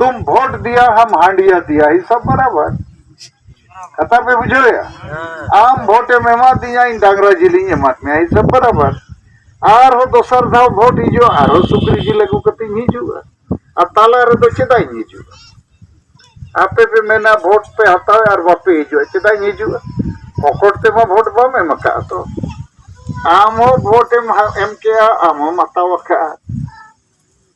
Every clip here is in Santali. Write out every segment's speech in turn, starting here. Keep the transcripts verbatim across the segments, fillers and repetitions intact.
तुम वोट दिया, हम हांडिया दिया, ये सब बराबर। ᱠᱟᱛᱷᱟ ᱯᱮ ᱵᱩᱡᱷᱟᱹᱣᱮᱜᱼᱟ? ᱟᱢ ᱵᱷᱳᱴ ᱮᱢ ᱮᱢᱟᱫᱤᱧᱟ, ᱤᱧ ᱰᱟᱝᱨᱟ ᱡᱤᱞᱤᱧ ᱮᱢᱟᱫ ᱢᱮᱭᱟ, ᱦᱤᱥᱟᱹᱵ ᱵᱟᱨᱟᱵᱟᱨ᱾ ᱟᱨᱦᱚᱸ ᱫᱚᱥᱟᱨ ᱫᱷᱟᱣ ᱵᱷᱳᱴ ᱦᱤᱡᱩᱜᱼᱟ, ᱟᱨᱦᱚᱸ ᱥᱩᱠᱨᱤ ᱡᱤᱞ ᱟᱹᱜᱩ ᱠᱟᱛᱮᱧ ᱦᱤᱡᱩᱜᱼᱟ᱾ ᱟᱨ ᱛᱟᱞᱟ ᱨᱮᱫᱚ ᱪᱮᱫᱟᱜ ᱤᱧ ᱦᱤᱡᱩᱜᱼᱟ? ᱟᱯᱮ ᱯᱮ ᱢᱮᱱᱟ ᱵᱷᱳᱴ ᱯᱮ ᱦᱟᱛᱟᱣᱟ ᱟᱨ ᱵᱟᱯᱮ ᱦᱤᱡᱩᱜᱼᱟ, ᱪᱮᱫᱟᱜ ᱤᱧ ᱦᱤᱡᱩᱜᱼᱟ? ᱯᱚᱠᱚᱴ ᱛᱮᱢᱟ ᱵᱷᱳᱴ ᱵᱟᱢ ᱮᱢ ᱟᱠᱟᱫᱼᱟ ᱛᱚ᱾ ᱟᱢ ᱦᱚᱸ ᱵᱷᱳᱴ ᱮᱢ ᱦᱟ-, ᱮᱢ ᱠᱮᱜᱼᱟ, ᱟᱢ ᱦᱚᱸᱢ ᱦᱟᱛᱟᱣ ᱟᱠᱟᱫᱼᱟ᱾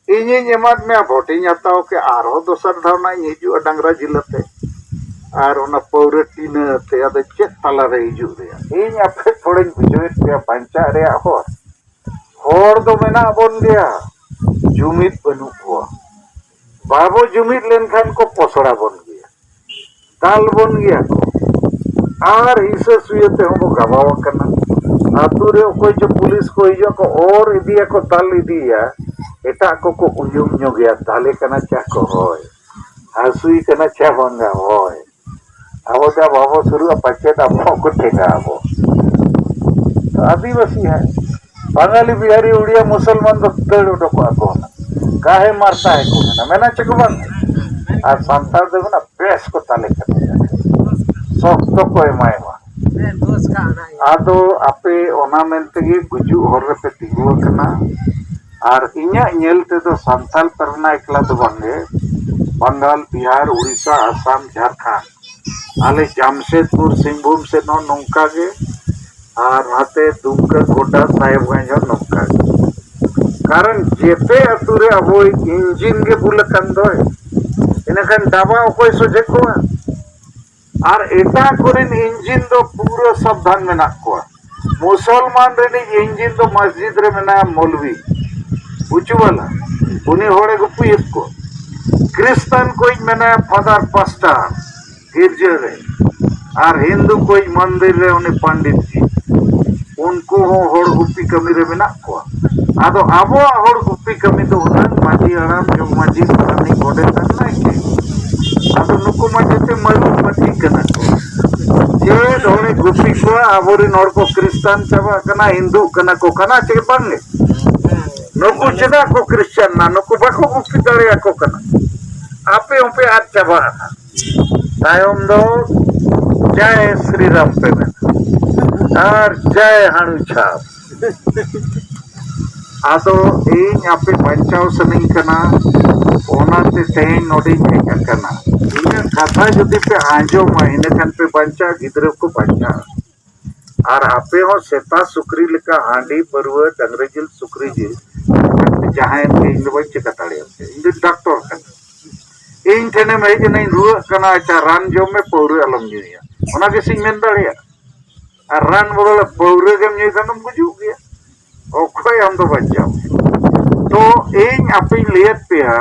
ᱤᱧᱤᱧ ᱮᱢᱟᱫ ᱢᱮᱭᱟ, ᱵᱷᱳᱴ ᱤᱧ ᱦᱟᱛᱟᱣ ᱠᱮᱫ, ᱟᱨᱦᱚᱸ ᱫᱚᱥᱟᱨ ᱫᱷᱟᱣ ᱱᱟᱜ ᱤᱧ ᱦᱤᱡᱩᱜᱼᱟ ᱰᱟᱝᱨᱟ ᱡᱤᱞ ᱟᱛᱮ ᱟᱨ ᱚᱱᱟ ᱯᱟᱹᱣᱨᱟᱹ ᱴᱤᱱᱟᱹ ᱟᱛᱮ᱾ ᱟᱫᱚ ᱪᱮᱫ ᱛᱟᱞᱟᱨᱮ ᱦᱤᱡᱩᱜ ᱨᱮᱭᱟᱜ? ᱤᱧ ᱟᱯᱮ ᱛᱷᱚᱲᱟᱧ ᱵᱩᱡᱷᱟᱹᱣᱮᱫ ᱯᱮᱭᱟ ᱵᱟᱧᱪᱟᱜ ᱨᱮᱭᱟᱜ ᱦᱚᱨ᱾ ᱦᱚᱲ ᱫᱚ ᱢᱮᱱᱟᱜ ᱵᱚᱱ ᱜᱮᱭᱟ, ᱡᱩᱢᱤᱫ ᱵᱟᱹᱱᱩᱜ ᱠᱚᱣᱟ᱾ ᱵᱟᱵᱚ ᱡᱩᱢᱤᱫ ᱞᱮᱱᱠᱷᱟᱱ ᱠᱚ ᱯᱚᱥᱲᱟ ᱵᱚᱱ ᱜᱮᱭᱟ, ᱫᱟᱞ ᱵᱚᱱ ᱜᱮᱭᱟ ᱠᱚ᱾ ᱟᱨ ᱦᱤᱥᱟᱹ ᱥᱩᱭᱟᱹ ᱛᱮᱦᱚᱸ ᱵᱚ ᱜᱟᱵᱟᱣ ᱟᱠᱟᱱᱟ᱾ ᱟᱹᱛᱩ ᱨᱮ ᱚᱠᱚᱭ ᱪᱚ ᱯᱩᱞᱤᱥ ᱠᱚ ᱦᱤᱡᱩᱜᱼᱟ ᱠᱚ, ᱚᱨ ᱤᱫᱤᱭᱟᱠᱚ, ᱫᱟᱞ ᱤᱫᱤᱭᱟ, ᱮᱴᱟᱜ ᱠᱚᱠᱚ ᱩᱭᱩᱝ ᱧᱚᱜᱮᱭᱟ, ᱫᱟᱞᱮ ᱠᱟᱱᱟ ᱪᱟ ᱠᱚ ᱦᱚᱭ, ᱦᱟᱹᱥᱩᱭ ᱠᱟᱱᱟ ᱪᱟ ᱵᱟᱝᱟ ᱦᱚᱭ᱾ ᱟᱵᱚ ᱫᱚ ᱵᱟᱵᱚ ᱥᱩᱨᱩᱜᱼᱟ, ᱯᱟᱪᱮᱫ ᱟᱵᱚ ᱠᱚ ᱴᱷᱮᱸᱜᱟ ᱟᱵᱚ᱾ ᱛᱚ ᱟᱹᱫᱤᱵᱟᱹᱥᱤ ᱦᱟᱸᱜ, ᱵᱟᱝᱟᱞᱤ, ᱵᱤᱦᱟᱨᱤ, ᱩᱲᱤᱭᱟ, ᱢᱩᱥᱚᱞᱢᱟᱱ ᱫᱚ ᱫᱟᱹᱲ ᱩᱰᱩᱠᱚᱜᱼᱟ ᱠᱚ ᱦᱩᱱᱟᱹᱝ᱾ ᱠᱟᱦᱮ ᱢᱟᱨᱛᱟ ᱦᱮ ᱠᱚ ᱢᱮᱱᱟ, ᱢᱮᱱᱟ ᱪᱮ ᱠᱚ ᱵᱟᱝ? ᱟᱨ ᱥᱟᱱᱛᱟᱲ ᱫᱚ ᱢᱮᱱᱟ ᱵᱮᱥ ᱠᱚ ᱛᱟᱞᱮ ᱠᱟᱱᱟ, ᱥᱚᱠᱛᱚ ᱠᱚ ᱮᱢᱟᱭ ᱢᱟ᱾ ᱟᱫᱚ ᱟᱯᱮ ᱚᱱᱟ ᱢᱮᱱ ᱛᱮᱜᱮ ᱜᱩᱡᱩᱜ ᱦᱚᱨ ᱨᱮᱯᱮ ᱛᱤᱸᱜᱩ ᱟᱠᱟᱱᱟ᱾ ᱟᱨ ᱤᱧᱟᱹᱜ ᱧᱮᱞ ᱛᱮᱫᱚ ᱥᱟᱱᱛᱟᱲ ᱯᱟᱨᱜᱟᱱᱟ ᱮᱠᱞᱟ ᱫᱚ ᱵᱟᱝᱜᱮ, ᱵᱟᱝᱜᱟᱞ, ᱵᱤᱦᱟᱨ, ᱩᱲᱤᱥᱥᱟ, ᱟᱥᱟᱢ, ᱡᱷᱟᱲᱠᱷᱚᱸᱰ, ᱟᱞᱮ ᱡᱟᱢᱥᱮᱫᱽᱯᱩᱨ, ᱥᱤᱝᱵᱷᱩᱢ ᱥᱮᱫ ᱦᱚᱸ ᱱᱚᱝᱠᱟ ᱜᱮ, ᱟᱨ ᱱᱟᱛᱮ ᱫᱩᱢᱠᱟᱹ, ᱜᱳᱰᱰᱟ, ᱥᱟᱦᱮᱵᱽᱜᱚᱸᱡᱽ ᱦᱚᱸ ᱱᱚᱝᱠᱟ ᱜᱮ᱾ ᱠᱟᱨᱚᱱ ᱡᱮᱛᱮ ᱟᱹᱛᱩ ᱨᱮ ᱟᱵᱚᱭᱤᱡ ᱤᱧᱡᱤᱱ ᱜᱮ ᱵᱷᱩᱞ ᱟᱠᱟᱱ ᱫᱚᱭ, ᱤᱱᱟᱹᱠᱷᱟᱱ ᱰᱟᱵᱟ ᱚᱠᱚᱭ ᱥᱚᱡᱷᱮ ᱠᱚᱣᱟ? ᱟᱨ ᱮᱴᱟᱜ ᱠᱚᱨᱮᱱ ᱤᱧᱡᱤᱱ ᱫᱚ ᱯᱩᱨᱟᱹ ᱥᱟᱵᱫᱷᱟᱱ ᱢᱮᱱᱟᱜ ᱠᱚᱣᱟ᱾ ᱢᱩᱥᱚᱞᱢᱟᱱ ᱨᱤᱱᱤᱡ ᱤᱧᱡᱤᱱ ᱫᱚ ᱢᱚᱥᱡᱤᱫ ᱨᱮ ᱢᱮᱱᱟᱭᱟ ᱢᱚᱞᱣᱤ, ᱩᱪᱩ ᱵᱟᱞᱟ, ᱩᱱᱤ ᱦᱚᱲᱮ ᱜᱩᱯᱤᱭᱮᱫ ᱠᱚ᱾ ᱠᱨᱤᱥᱛᱟᱱ ᱠᱚᱭᱤᱡ ᱢᱮᱱᱟᱭᱟ ᱯᱷᱟᱫᱟᱨ ᱯᱟᱥᱴᱟᱨ ᱜᱤᱨᱡᱟᱹ ᱨᱮ, ᱟᱨ ᱦᱤᱱᱫᱩ ᱠᱚᱭᱤᱡ ᱢᱚᱱᱫᱤᱨ ᱨᱮ ᱩᱱᱤ ᱯᱟᱱᱰᱤᱛ ᱡᱤ᱾ ᱩᱱᱠᱩ ᱦᱚᱸ ᱦᱚᱲ ᱜᱩᱯᱤ ᱠᱟᱹᱢᱤ ᱨᱮ ᱢᱮᱱᱟᱜ ᱠᱚᱣᱟ᱾ ᱟᱫᱚ ᱟᱵᱚᱣᱟᱜ ᱦᱚᱲ ᱜᱩᱯᱤ ᱠᱟᱹᱢᱤ ᱫᱚ ᱩᱱᱟᱹᱝ ᱢᱟᱹᱡᱷᱤ ᱦᱟᱲᱟᱢ, ᱡᱚᱜᱽ ᱢᱟᱹᱡᱷᱤ, ᱯᱟᱨᱟᱱᱤᱠ, ᱜᱚᱰᱮᱛ ᱟᱨ ᱱᱟᱭᱠᱮ᱾ ᱟᱫᱚ ᱱᱩᱠᱩ ᱢᱟ ᱡᱮᱛᱮ ᱢᱟᱹᱨᱩ ᱢᱟᱹᱡᱷᱤ ᱠᱟᱱᱟ ᱠᱚ᱾ ᱪᱮᱫ ᱦᱚᱲᱮ ᱜᱩᱯᱤ ᱠᱚᱣᱟ? ᱟᱵᱚᱨᱮᱱ ᱦᱚᱲ ᱠᱚ ᱠᱨᱤᱥᱴᱟᱱ ᱪᱟᱵᱟᱜ ᱠᱟᱱᱟ, ᱦᱤᱱᱫᱩᱜ ᱠᱟᱱᱟ ᱠᱚ, ᱠᱟᱱᱟ ᱪᱮ ᱵᱟᱝ ᱜᱮ? ᱱᱩᱠᱩ ᱪᱮᱫᱟᱜ ᱠᱚ ᱠᱨᱤᱥᱪᱟᱱ ᱱᱟ? ᱱᱩᱠᱩ ᱵᱟᱠᱚ ᱜᱩᱯᱤ ᱫᱟᱲᱮᱭᱟᱠᱚ ᱠᱟᱱᱟ᱾ ᱟᱯᱮ ᱦᱚᱸᱯᱮ ᱟᱫ ᱪᱟᱵᱟᱜᱼᱟ᱾ ᱛᱟᱭᱚᱢ ᱫᱚ ᱡᱟᱭ ᱥᱨᱤᱨᱟᱢ ᱯᱮ ᱢᱮᱱᱟ ᱟᱨ ᱡᱟᱭ ᱦᱟᱹᱲᱩ ᱪᱷᱟᱯ᱾ ᱟᱫᱚ ᱤᱧ ᱟᱯᱮ ᱵᱟᱧᱪᱟᱣ ᱥᱟᱱᱟᱧ ᱠᱟᱱᱟ, ᱚᱱᱟᱛᱮ ᱛᱮᱦᱮᱧ ᱱᱚᱰᱮᱧ ᱦᱮᱡ ᱟᱠᱟᱱᱟ᱾ ᱤᱧᱟᱹᱜ ᱠᱟᱛᱷᱟ ᱡᱩᱫᱤ ᱯᱮ ᱟᱸᱡᱚᱢᱟ, ᱤᱱᱟᱹ ᱠᱷᱟᱱ ᱯᱮ ᱵᱟᱧᱪᱟᱜᱼᱟ, ᱜᱤᱫᱽᱨᱟᱹ ᱠᱚ ᱵᱟᱧᱪᱟᱜᱼᱟ᱾ ᱟᱨ ᱟᱯᱮ ᱦᱚᱸ ᱥᱮᱛᱟ ᱥᱩᱠᱨᱤ ᱞᱮᱠᱟ ᱦᱟᱺᱰᱤ, ᱯᱟᱹᱨᱣᱟᱹ, ᱰᱟᱝᱨᱤ ᱡᱤᱞ, ᱥᱩᱠᱨᱤ ᱡᱤᱞ, ᱡᱟᱦᱟᱸᱭ ᱮᱢ ᱤᱧ ᱫᱚ ᱵᱟᱹᱧ ᱪᱮᱠᱟ ᱫᱟᱲᱮᱭᱟᱯᱮᱭᱟ᱾ ᱤᱧ ᱫᱚ ᱰᱟᱠᱛᱚᱨ ᱠᱟᱱᱟ᱾ ᱤᱧ ᱴᱷᱮᱱᱮᱢ ᱦᱮᱡ ᱮᱱᱟᱧ, ᱨᱩᱣᱟᱹᱜ ᱠᱟᱱᱟ, ᱟᱪᱪᱷᱟ, ᱨᱟᱱ ᱡᱚᱢ ᱢᱮ, ᱯᱟᱹᱣᱨᱟᱹ ᱟᱞᱚᱢ ᱧᱩᱭᱟ, ᱚᱱᱟ ᱜᱮᱥᱮᱧ ᱢᱮᱱ ᱫᱟᱲᱮᱭᱟᱜᱼᱟ᱾ ᱟᱨ ᱨᱟᱱ ᱵᱚᱫᱚᱞ ᱯᱟᱹᱣᱨᱟᱹ ᱜᱮᱢ ᱧᱩᱭ ᱠᱷᱟᱱ ᱫᱚᱢ ᱜᱩᱡᱩᱜ ᱜᱮᱭᱟ᱾ ᱚᱠᱚᱭ ᱟᱢ ᱫᱚ ᱵᱟᱧᱪᱟᱣ ᱢᱮᱭᱟ? ᱛᱚ ᱤᱧ ᱟᱯᱮᱧ ᱞᱟᱹᱭᱟᱫ ᱯᱮᱭᱟ,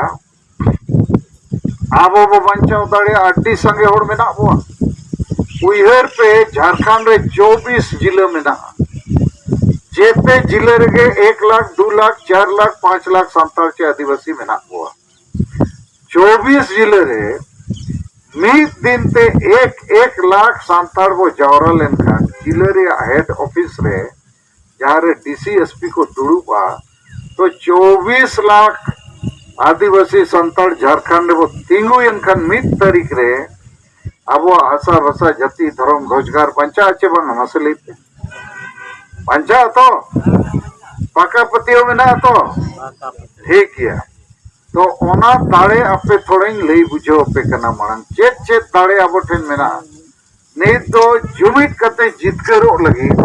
ᱟᱵᱚ ᱵᱚ ᱵᱟᱧᱪᱟᱣ ᱫᱟᱲᱮᱭᱟᱜᱼᱟ, ᱟᱹᱰᱤ ᱥᱟᱸᱜᱮ ᱦᱚᱲ ᱢᱮᱱᱟᱜ ᱵᱚᱣᱟ᱾ ᱩᱭᱦᱟᱹᱨ ᱯᱮ, ᱡᱷᱟᱲᱠᱷᱚᱸᱰ ᱨᱮ ᱪᱚᱵᱵᱤᱥ ᱡᱤᱞᱟᱹ ᱢᱮᱱᱟᱜᱼᱟ᱾ ᱡᱮᱛᱮ ᱡᱤᱞᱟᱹ ᱨᱮᱜᱮ ᱮᱠ ᱞᱟᱠᱷ, ᱫᱩ ᱞᱟᱠᱷ, ᱪᱟᱨ ᱞᱟᱠᱷ, ᱯᱟᱸᱪ ᱞᱟᱠᱷ ᱥᱟᱱᱛᱟᱲ ᱪᱮ ᱟᱹᱫᱤᱵᱟᱹᱥᱤ ᱢᱮᱱᱟᱜ ᱠᱚᱣᱟ᱾ ᱪᱚᱵᱵᱤᱥ ᱡᱤᱞᱟᱹ ᱨᱮ ᱢᱤᱫ ᱫᱤᱱ ᱛᱮ ᱮᱠ, ᱮᱠ ᱞᱟᱠᱷ ᱥᱟᱱᱛᱟᱲ ᱵᱚ ᱡᱟᱣᱨᱟ ᱞᱮᱱᱠᱷᱟᱱ, ᱡᱤᱞᱟᱹ ᱨᱮᱭᱟᱜ ᱦᱮᱰ ᱚᱯᱷᱤᱥ ᱨᱮ ᱡᱟᱦᱟᱸ ᱨᱮ ᱰᱤ ᱥᱤ, ᱮᱥ ᱯᱤ ᱠᱚ ᱫᱩᱲᱩᱵᱼᱟ, ᱛᱚ ᱪᱚᱵᱵᱤᱥ ᱞᱟᱠᱷ ᱟᱹᱫᱤᱵᱟᱹᱥᱤ ᱥᱟᱱᱛᱟᱲ ᱡᱷᱟᱲᱠᱷᱚᱸᱰ ᱨᱮᱵᱚ ᱛᱤᱸᱜᱩᱭᱮᱱ ᱠᱷᱟᱱ, ᱢᱤᱫ ᱛᱟᱹᱨᱤᱠᱷ ᱨᱮ ᱟᱵᱚᱣᱟᱜ ᱦᱟᱥᱟ ᱵᱷᱟᱥᱟ, ᱡᱟᱹᱛᱤ, ᱫᱷᱚᱨᱚᱢ, ᱨᱳᱡᱽᱜᱟᱨ ᱵᱟᱧᱪᱟᱜᱼᱟ ᱪᱮ ᱵᱟᱝᱟ? ᱢᱟᱥᱮ ᱞᱟᱹᱭ ᱯᱮ᱾ ᱵᱟᱧᱪᱟᱜᱼᱟ ᱛᱚ? ᱯᱟᱠᱟ ᱯᱟᱹᱛᱭᱟᱹᱣ ᱢᱮᱱᱟᱜᱼᱟ ᱛᱚ? ᱴᱷᱤᱠ ᱜᱮᱭᱟ᱾ ᱛᱚ ᱚᱱᱟ ᱫᱟᱲᱮ ᱟᱯᱮ ᱛᱷᱚᱲᱟᱧ ᱞᱟᱹᱭ ᱵᱩᱡᱷᱟᱹᱣ ᱟᱯᱮ ᱠᱟᱱᱟ ᱢᱟᱲᱟᱝ, ᱪᱮᱫ ᱪᱮᱫ ᱫᱟᱲᱮ ᱟᱵᱚ ᱴᱷᱮᱱ ᱢᱮᱱᱟᱜᱼᱟ᱾ ᱱᱤᱛ ᱫᱚ ᱡᱩᱢᱤᱫ ᱠᱟᱛᱮ ᱡᱤᱛᱠᱟᱹᱨᱚᱜ ᱞᱟᱹᱜᱤᱫ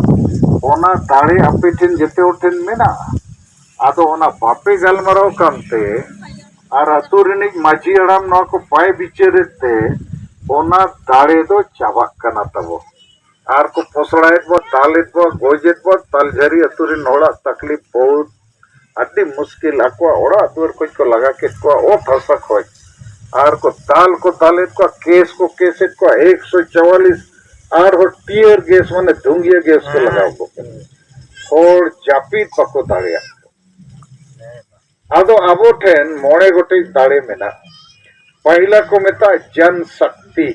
ᱚᱱᱟ ᱫᱟᱲᱮ ᱟᱯᱮ ᱴᱷᱮᱱ ᱡᱮᱛᱮ ᱦᱚᱲ ᱴᱷᱮᱱ ᱢᱮᱱᱟᱜᱼᱟ᱾ ᱟᱫᱚ ᱚᱱᱟ ᱵᱟᱯᱮ ᱜᱟᱞᱢᱟᱨᱟᱣ ᱠᱟᱱᱛᱮ ᱟᱨ ᱟᱹᱛᱩ ᱨᱤᱱᱤᱡ ᱢᱟᱹᱡᱷᱤ ᱦᱟᱲᱟᱢ ᱱᱚᱣᱟ ᱠᱚ ᱵᱟᱭ ᱵᱤᱪᱟᱹᱨᱮᱫ ᱛᱮ ᱚᱱᱟ ᱫᱟᱲᱮ ᱫᱚ ᱪᱟᱵᱟᱜ ᱠᱟᱱᱟ ᱛᱟᱵᱚ᱾ ᱟᱨ ᱠᱚ ᱯᱚᱥᱲᱟᱭᱮᱫ ᱵᱚ, ᱫᱟᱞᱮᱫ ᱵᱚ, ᱜᱚᱡᱮᱫ ᱵᱚ, ᱛᱟᱞᱡᱷᱟᱹᱨᱤ ᱟᱹᱛᱩ ᱨᱤᱱ ᱦᱚᱲᱟᱜ ᱛᱟᱠᱞᱤᱯ ᱵᱚᱦᱩᱛ ᱟᱹᱰᱤ ᱢᱩᱥᱠᱤᱞ, ᱟᱠᱚᱣᱟᱜ ᱚᱲᱟᱜ ᱫᱩᱣᱟᱹᱨ ᱠᱷᱚᱡ ᱠᱚ ᱞᱟᱜᱟ ᱠᱮᱫ ᱠᱚᱣᱟ, ᱚᱛ ᱦᱟᱥᱟ ᱠᱷᱚᱡ, ᱟᱨ ᱠᱚ ᱫᱟᱞ ᱠᱚ ᱫᱟᱞᱮᱫ ᱠᱚᱣᱟ, ᱠᱮᱥ ᱠᱚ ᱠᱮᱥᱮᱫ ᱠᱚᱣᱟ, ᱮᱠᱥᱚ ᱪᱩᱣᱟᱞᱤᱥ, ᱟᱨᱦᱚᱸ ᱴᱤᱭᱟᱨ ᱜᱮᱥ, ᱢᱟᱱᱮ ᱫᱷᱩᱝᱜᱤᱭᱟᱹ ᱜᱮᱥ ᱠᱚ ᱞᱟᱜᱟᱣ ᱠᱚ ᱠᱟᱱᱟ᱾ ᱦᱚᱲ ᱡᱟᱹᱯᱤᱫ ᱵᱟᱠᱚ ᱫᱟᱲᱮᱭᱟᱜ ᱠᱟᱱᱟ᱾ ᱟᱫᱚ ᱟᱵᱚ ᱴᱷᱮᱱ ᱢᱚᱬᱮ ᱜᱚᱴᱮᱡ ᱫᱟᱲᱮ ᱢᱮᱱᱟᱜᱼᱟ᱾ ᱯᱟᱹᱦᱤᱞᱟ ᱠᱚ ᱢᱮᱛᱟᱜᱼᱟ ᱡᱚᱱ ᱥᱚᱠᱛᱤ,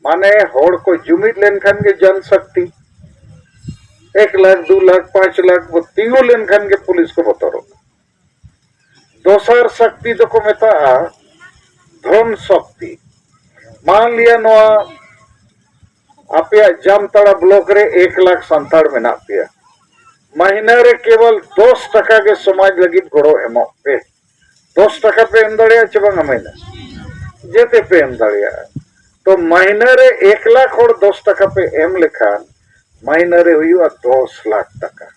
ᱢᱟᱱᱮ ᱦᱚᱲ ᱠᱚ ᱡᱩᱢᱤᱫ ᱞᱮᱱᱠᱷᱟᱱ ᱜᱮ ᱡᱚᱱ ᱥᱚᱠᱛᱤ, ᱮᱠ ᱞᱟᱠᱷ, ᱫᱩ ᱞᱟᱠᱷ, ᱯᱟᱸᱪ ᱞᱟᱠᱷ ᱵᱚ ᱛᱤᱸᱜᱩ ᱞᱮᱱᱠᱷᱟᱱ ᱜᱮ ᱯᱩᱞᱤᱥ ᱠᱚ ᱵᱚᱛᱚᱨᱚᱜ᱾ ᱫᱚᱥᱟᱨ ᱥᱚᱠᱛᱤ ᱫᱚᱠᱚ ᱢᱮᱛᱟᱜᱼᱟ ᱫᱷᱚᱱ ᱥᱚᱠᱛᱤ᱾ ᱢᱟᱱ ᱞᱤᱭᱟ ᱱᱚᱣᱟ ᱟᱯᱮᱭᱟᱜ ᱡᱟᱢᱛᱟᱲᱟ ᱵᱞᱚᱠ ᱨᱮ ᱮᱠ ᱞᱟᱠᱷ ᱥᱟᱱᱛᱟᱲ ᱢᱮᱱᱟᱜ ᱯᱮᱭᱟ, ᱢᱟᱹᱦᱱᱟᱹ ᱨᱮ ᱠᱮᱵᱚᱞ ᱫᱚᱥ ᱴᱟᱠᱟ ᱜᱮ ᱥᱚᱢᱟᱡᱽ ᱞᱟᱹᱜᱤᱫ ᱜᱚᱲᱚ ᱮᱢᱚᱜ ᱯᱮ᱾ ᱫᱚᱥ ᱴᱟᱠᱟ ᱯᱮ ᱮᱢ ᱫᱟᱲᱮᱭᱟᱜᱼᱟ ᱪᱮ ᱵᱟᱝᱟ ᱢᱟᱹᱦᱱᱟᱹ? ᱡᱮᱛᱮ ᱯᱮ ᱮᱢ ᱫᱟᱲᱮᱭᱟᱜᱼᱟ᱾ ᱛᱚ ᱢᱟᱹᱦᱱᱟᱹ ᱨᱮ ᱮᱠ ᱞᱟᱠᱷ ᱦᱚᱲ ᱫᱚᱥ ᱴᱟᱠᱟ ᱯᱮ ᱮᱢ ᱞᱮᱠᱷᱟᱱ ᱢᱟᱹᱦᱱᱟᱹ ᱨᱮ ᱦᱩᱭᱩᱜᱼᱟ ᱫᱚᱥ ᱞᱟᱠᱷ ᱴᱟᱠᱟ᱾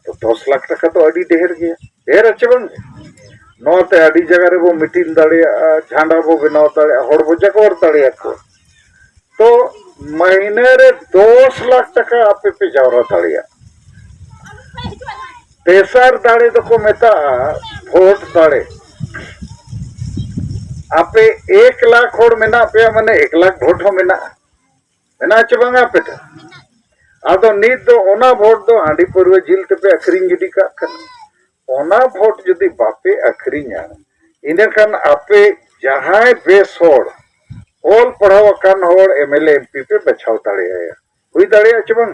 ᱛᱚ ᱫᱚᱥ ᱞᱟᱠᱷ ᱴᱟᱠᱟ ᱫᱚ ᱟᱹᱰᱤ ᱰᱷᱮᱨ ᱜᱮᱭᱟ, ᱰᱷᱮᱨ ᱟᱪᱮ ᱵᱟᱝ? ᱱᱚᱣᱟᱛᱮ ᱟᱹᱰᱤ ᱡᱟᱭᱜᱟ ᱨᱮᱵᱚ ᱢᱤᱴᱤᱝ ᱫᱟᱲᱮᱭᱟᱜᱼᱟ, ᱡᱷᱟᱸᱰᱟ ᱵᱚ ᱵᱮᱱᱟᱣ ᱫᱟᱲᱮᱭᱟᱜᱼᱟ, ᱦᱚᱲ ᱵᱚ ᱡᱟᱜᱚᱨ ᱫᱟᱲᱮᱭᱟᱠᱚᱣᱟ᱾ ᱛᱚ ᱢᱟᱹᱦᱱᱟᱹ ᱨᱮ ᱫᱚᱥ ᱞᱟᱠᱷ ᱴᱟᱠᱟ ᱟᱯᱮ ᱯᱮ ᱡᱟᱣᱨᱟ ᱫᱟᱲᱮᱭᱟᱜᱼᱟ᱾ ᱛᱮᱥᱟᱨ ᱫᱟᱲᱮ ᱫᱚᱠᱚ ᱢᱮᱛᱟᱜᱼᱟ ᱵᱷᱳᱴ ᱫᱟᱲᱮ᱾ ᱟᱯᱮ ᱮᱠ ᱞᱟᱠᱷ ᱦᱚᱲ ᱢᱮᱱᱟᱜ ᱯᱮᱭᱟ, ᱢᱟᱱᱮ ᱮᱠ ᱞᱟᱠᱷ ᱵᱷᱳᱴ ᱦᱚᱸ ᱢᱮᱱᱟᱜᱼᱟ᱾ ᱢᱮᱱᱟᱜᱼᱟ ᱪᱮ ᱵᱟᱝᱟ ᱟᱯᱮ ᱴᱷᱮᱱ? ᱟᱫᱚ ᱱᱤᱛ ᱫᱚ ᱚᱱᱟ ᱵᱷᱳᱴ ᱫᱚ ᱦᱟᱺᱰᱤ ᱯᱟᱹᱨᱣᱟᱹ ᱡᱤᱞ ᱛᱮᱯᱮ ᱟᱹᱠᱷᱨᱤᱧ ᱜᱤᱰᱤ ᱠᱟᱜ ᱠᱟᱱᱟ᱾ ᱚᱱᱟ ᱵᱷᱳᱴ ᱡᱩᱫᱤ ᱵᱟᱯᱮ ᱟᱹᱠᱷᱨᱤᱧᱟ, ᱤᱱᱟᱹᱠᱷᱟᱱ ᱟᱯᱮ ᱡᱟᱦᱟᱸᱭ ᱵᱮᱥ ᱦᱚᱲ, ᱚᱞ ᱯᱟᱲᱦᱟᱣ ᱟᱠᱟᱱ ᱦᱚᱲ M L A M P ᱯᱮ ᱵᱟᱪᱷᱟᱣ ᱫᱟᱲᱮᱭᱟᱭᱟ᱾ ᱦᱩᱭ ᱫᱟᱲᱮᱭᱟᱜᱼᱟ ᱪᱮ ᱵᱟᱝ?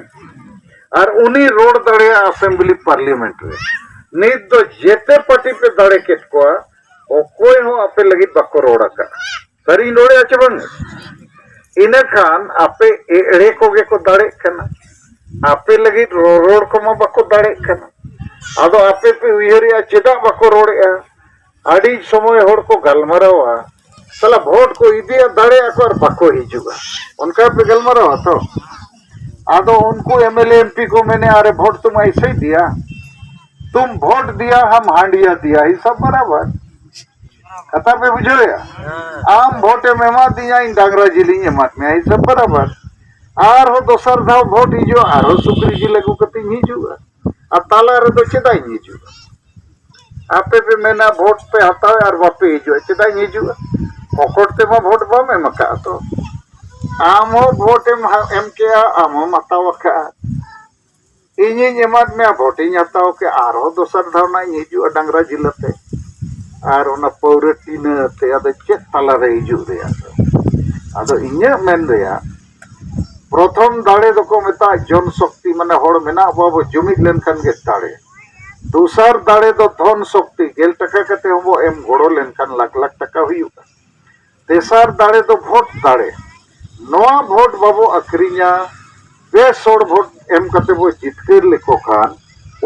ᱟᱨ ᱩᱱᱤ ᱨᱚᱲ ᱫᱟᱲᱮᱭᱟᱜᱼᱟ ᱟᱥᱮᱢᱵᱞᱤ ᱯᱟᱨᱞᱤᱭᱟᱢᱮᱱᱴ ᱨᱮ᱾ ᱱᱤᱛ ᱫᱚ ᱡᱮᱛᱮ ᱯᱟᱨᱴᱤ ᱯᱮ ᱫᱟᱲᱮ ᱠᱮᱫ ᱠᱚᱣᱟ, ᱚᱠᱚᱭ ᱦᱚᱸ ᱟᱯᱮ ᱞᱟᱹᱜᱤᱫ ᱵᱟᱠᱚ ᱨᱚᱲ ᱟᱠᱟᱫᱼᱟ᱾ ᱥᱟᱹᱨᱤᱧ ᱨᱚᱲᱮᱫᱼᱟ ᱪᱮ ᱵᱟᱝ? ᱤᱱᱟᱹᱠᱷᱟᱱ ᱟᱯᱮ ᱮᱲᱮ ᱠᱚᱜᱮ ᱠᱚ ᱫᱟᱲᱮᱜ ᱠᱟᱱᱟ᱾ ᱟᱯᱮ ᱞᱟᱹᱜᱤᱫ ᱨᱚ-, ᱨᱚᱲ ᱠᱚᱢᱟ ᱵᱟᱠᱚ ᱫᱟᱲᱮᱜ ᱠᱟᱱᱟ᱾ ᱟᱫᱚ ᱟᱯᱮ ᱯᱮ ᱩᱭᱦᱟᱹᱨᱮᱜᱼᱟ ᱪᱮᱫᱟᱜ ᱵᱟᱠᱚ ᱨᱚᱲᱮᱜᱼᱟ? ᱟᱹᱰᱤ ᱥᱚᱢᱚᱭ ᱦᱚᱲ ᱠᱚ ᱜᱟᱞᱢᱟᱨᱟᱣᱟ, ᱥᱟᱞᱟ ᱵᱷᱳᱴ ᱠᱚ ᱤᱫᱤᱭᱟ, ᱫᱟᱲᱮᱭᱟᱜᱼᱟ ᱠᱚ ᱟᱨ ᱵᱟᱠᱚ ᱦᱤᱡᱩᱜᱼᱟ᱾ ᱚᱱᱠᱟ ᱯᱮ ᱜᱟᱞᱢᱟᱨᱟᱣᱟ ᱛᱚ? ᱟᱫᱚ ᱩᱱᱠᱩ M L A M P ᱠᱚ ᱢᱮᱱᱮᱜᱼᱟ, "ᱟᱨᱮ ᱵᱷᱳᱴ ᱛᱩᱢ ᱮᱭᱥᱮ ᱦᱤ ᱫᱤᱭᱟ, ᱛᱩᱢ ᱵᱷᱳᱴ ᱫᱤᱭᱟ, ᱦᱟᱢ ᱦᱟᱸᱰᱤᱭᱟ ᱫᱤᱭᱟ, ᱦᱤᱥᱟᱹᱵ ᱵᱟᱨᱟᱵᱟᱨ᱾" ᱠᱟᱛᱷᱟ ᱯᱮ ᱵᱩᱡᱷᱟᱹᱣᱮᱜᱼᱟ? ᱟᱢ ᱵᱷᱳᱴ ᱮᱢ ᱮᱢᱟ ᱫᱤᱧᱟ, ᱤᱧ ᱰᱟᱝᱨᱟ ᱡᱤᱞᱤᱧ ᱮᱢᱟᱫ ᱢᱮᱭᱟ, ᱦᱤᱥᱟᱹᱵ ᱵᱟᱨᱟᱵᱟᱨ᱾ ᱟᱨᱦᱚᱸ ᱫᱚᱥᱟᱨ ᱫᱷᱟᱣ ᱵᱷᱳᱴ ᱦᱤᱡᱩᱜᱼᱟ, ᱟᱨᱦᱚᱸ ᱥᱩᱠᱨᱤ ᱡᱤᱞ ᱟᱹᱜᱩ ᱠᱟᱛᱮᱧ ᱦᱤᱡᱩᱜᱼᱟ᱾ ᱟᱨ ᱛᱟᱞᱟ ᱨᱮᱫᱚ ᱪᱮᱫᱟᱜ ᱤᱧ ᱦᱤᱡᱩᱜᱼᱟ? ᱟᱯᱮ ᱯᱮ ᱢᱮᱱᱟ ᱵᱷᱳᱴ ᱯᱮ ᱦᱟᱛᱟᱣᱟ ᱟᱨ ᱵᱟᱯᱮ ᱦᱤᱡᱩᱜᱼᱟ, ᱪᱮᱫᱟᱜ ᱤᱧ ᱦᱤᱡᱩᱜᱼᱟ? ᱯᱚᱠᱚᱴ ᱛᱮᱢᱟ ᱵᱷᱳᱴ ᱵᱟᱢ ᱮᱢ ᱟᱠᱟᱫᱼᱟ ᱛᱚ᱾ ᱟᱢ ᱦᱚᱸ ᱵᱷᱳᱴ ᱮᱢ ᱦᱟ-, ᱮᱢ ᱠᱮᱜᱼᱟ, ᱟᱢ ᱦᱚᱸᱢ ᱦᱟᱛᱟᱣ ᱟᱠᱟᱫᱼᱟ᱾ ᱤᱧᱤᱧ ᱮᱢᱟᱫ ᱢᱮᱭᱟ, ᱵᱷᱳᱴ ᱤᱧ ᱦᱟᱛᱟᱣ ᱠᱮᱜᱼᱟ, ᱟᱨᱦᱚᱸ ᱫᱚᱥᱟᱨ ᱫᱷᱟᱣ ᱱᱟᱜ ᱤᱧ ᱦᱤᱡᱩᱜᱼᱟ ᱰᱟᱝᱨᱟ ᱡᱤᱞ ᱟᱛᱮ ᱟᱨ ᱚᱱᱟ ᱯᱟᱹᱣᱨᱟᱹ ᱴᱤᱱᱟᱹ ᱟᱛᱮ᱾ ᱟᱫᱚ ᱪᱮᱫ ᱛᱟᱞᱟᱨᱮ ᱦᱤᱡᱩᱜ ᱨᱮᱭᱟᱜ ᱫᱚ? ᱟᱫᱚ ᱤᱧᱟᱹᱜ ᱢᱮᱱ ᱨᱮᱭᱟᱜ, ᱯᱨᱚᱛᱷᱚᱢ ᱫᱟᱲᱮ ᱫᱚᱠᱚ ᱢᱮᱛᱟᱜᱼᱟ ᱡᱚᱱ ᱥᱚᱠᱛᱤ, ᱢᱟᱱᱮ ᱦᱚᱲ ᱢᱮᱱᱟᱜ ᱵᱚ, ᱟᱵᱚ ᱡᱩᱢᱤᱫ ᱞᱮᱱᱠᱷᱟᱱ ᱜᱮ ᱫᱟᱲᱮ᱾ ᱫᱚᱥᱟᱨ ᱫᱟᱲᱮ ᱫᱚ ᱫᱷᱚᱱ ᱥᱚᱠᱛᱤ, ᱜᱮᱞ ᱴᱟᱠᱟ ᱠᱟᱛᱮ ᱦᱚᱸᱵᱚ ᱮᱢ ᱜᱚᱲᱚ ᱞᱮᱱᱠᱷᱟᱱ ᱞᱟᱠᱷ ᱞᱟᱠᱷ ᱴᱟᱠᱟ ᱦᱩᱭᱩᱜᱼᱟ᱾ ᱛᱮᱥᱟᱨ ᱫᱟᱲᱮ ᱫᱚ ᱵᱷᱳᱴ ᱫᱟᱲᱮ᱾ ᱱᱚᱣᱟ ᱵᱷᱳᱴ ᱵᱟᱵᱚ ᱟᱹᱠᱷᱨᱤᱧᱟ᱾ ᱵᱮᱥ ᱦᱚᱲ ᱵᱷᱳᱴ ᱮᱢ ᱠᱟᱛᱮ ᱵᱚ ᱡᱤᱛᱠᱟᱹᱨ ᱞᱮᱠᱚ ᱠᱷᱟᱱ,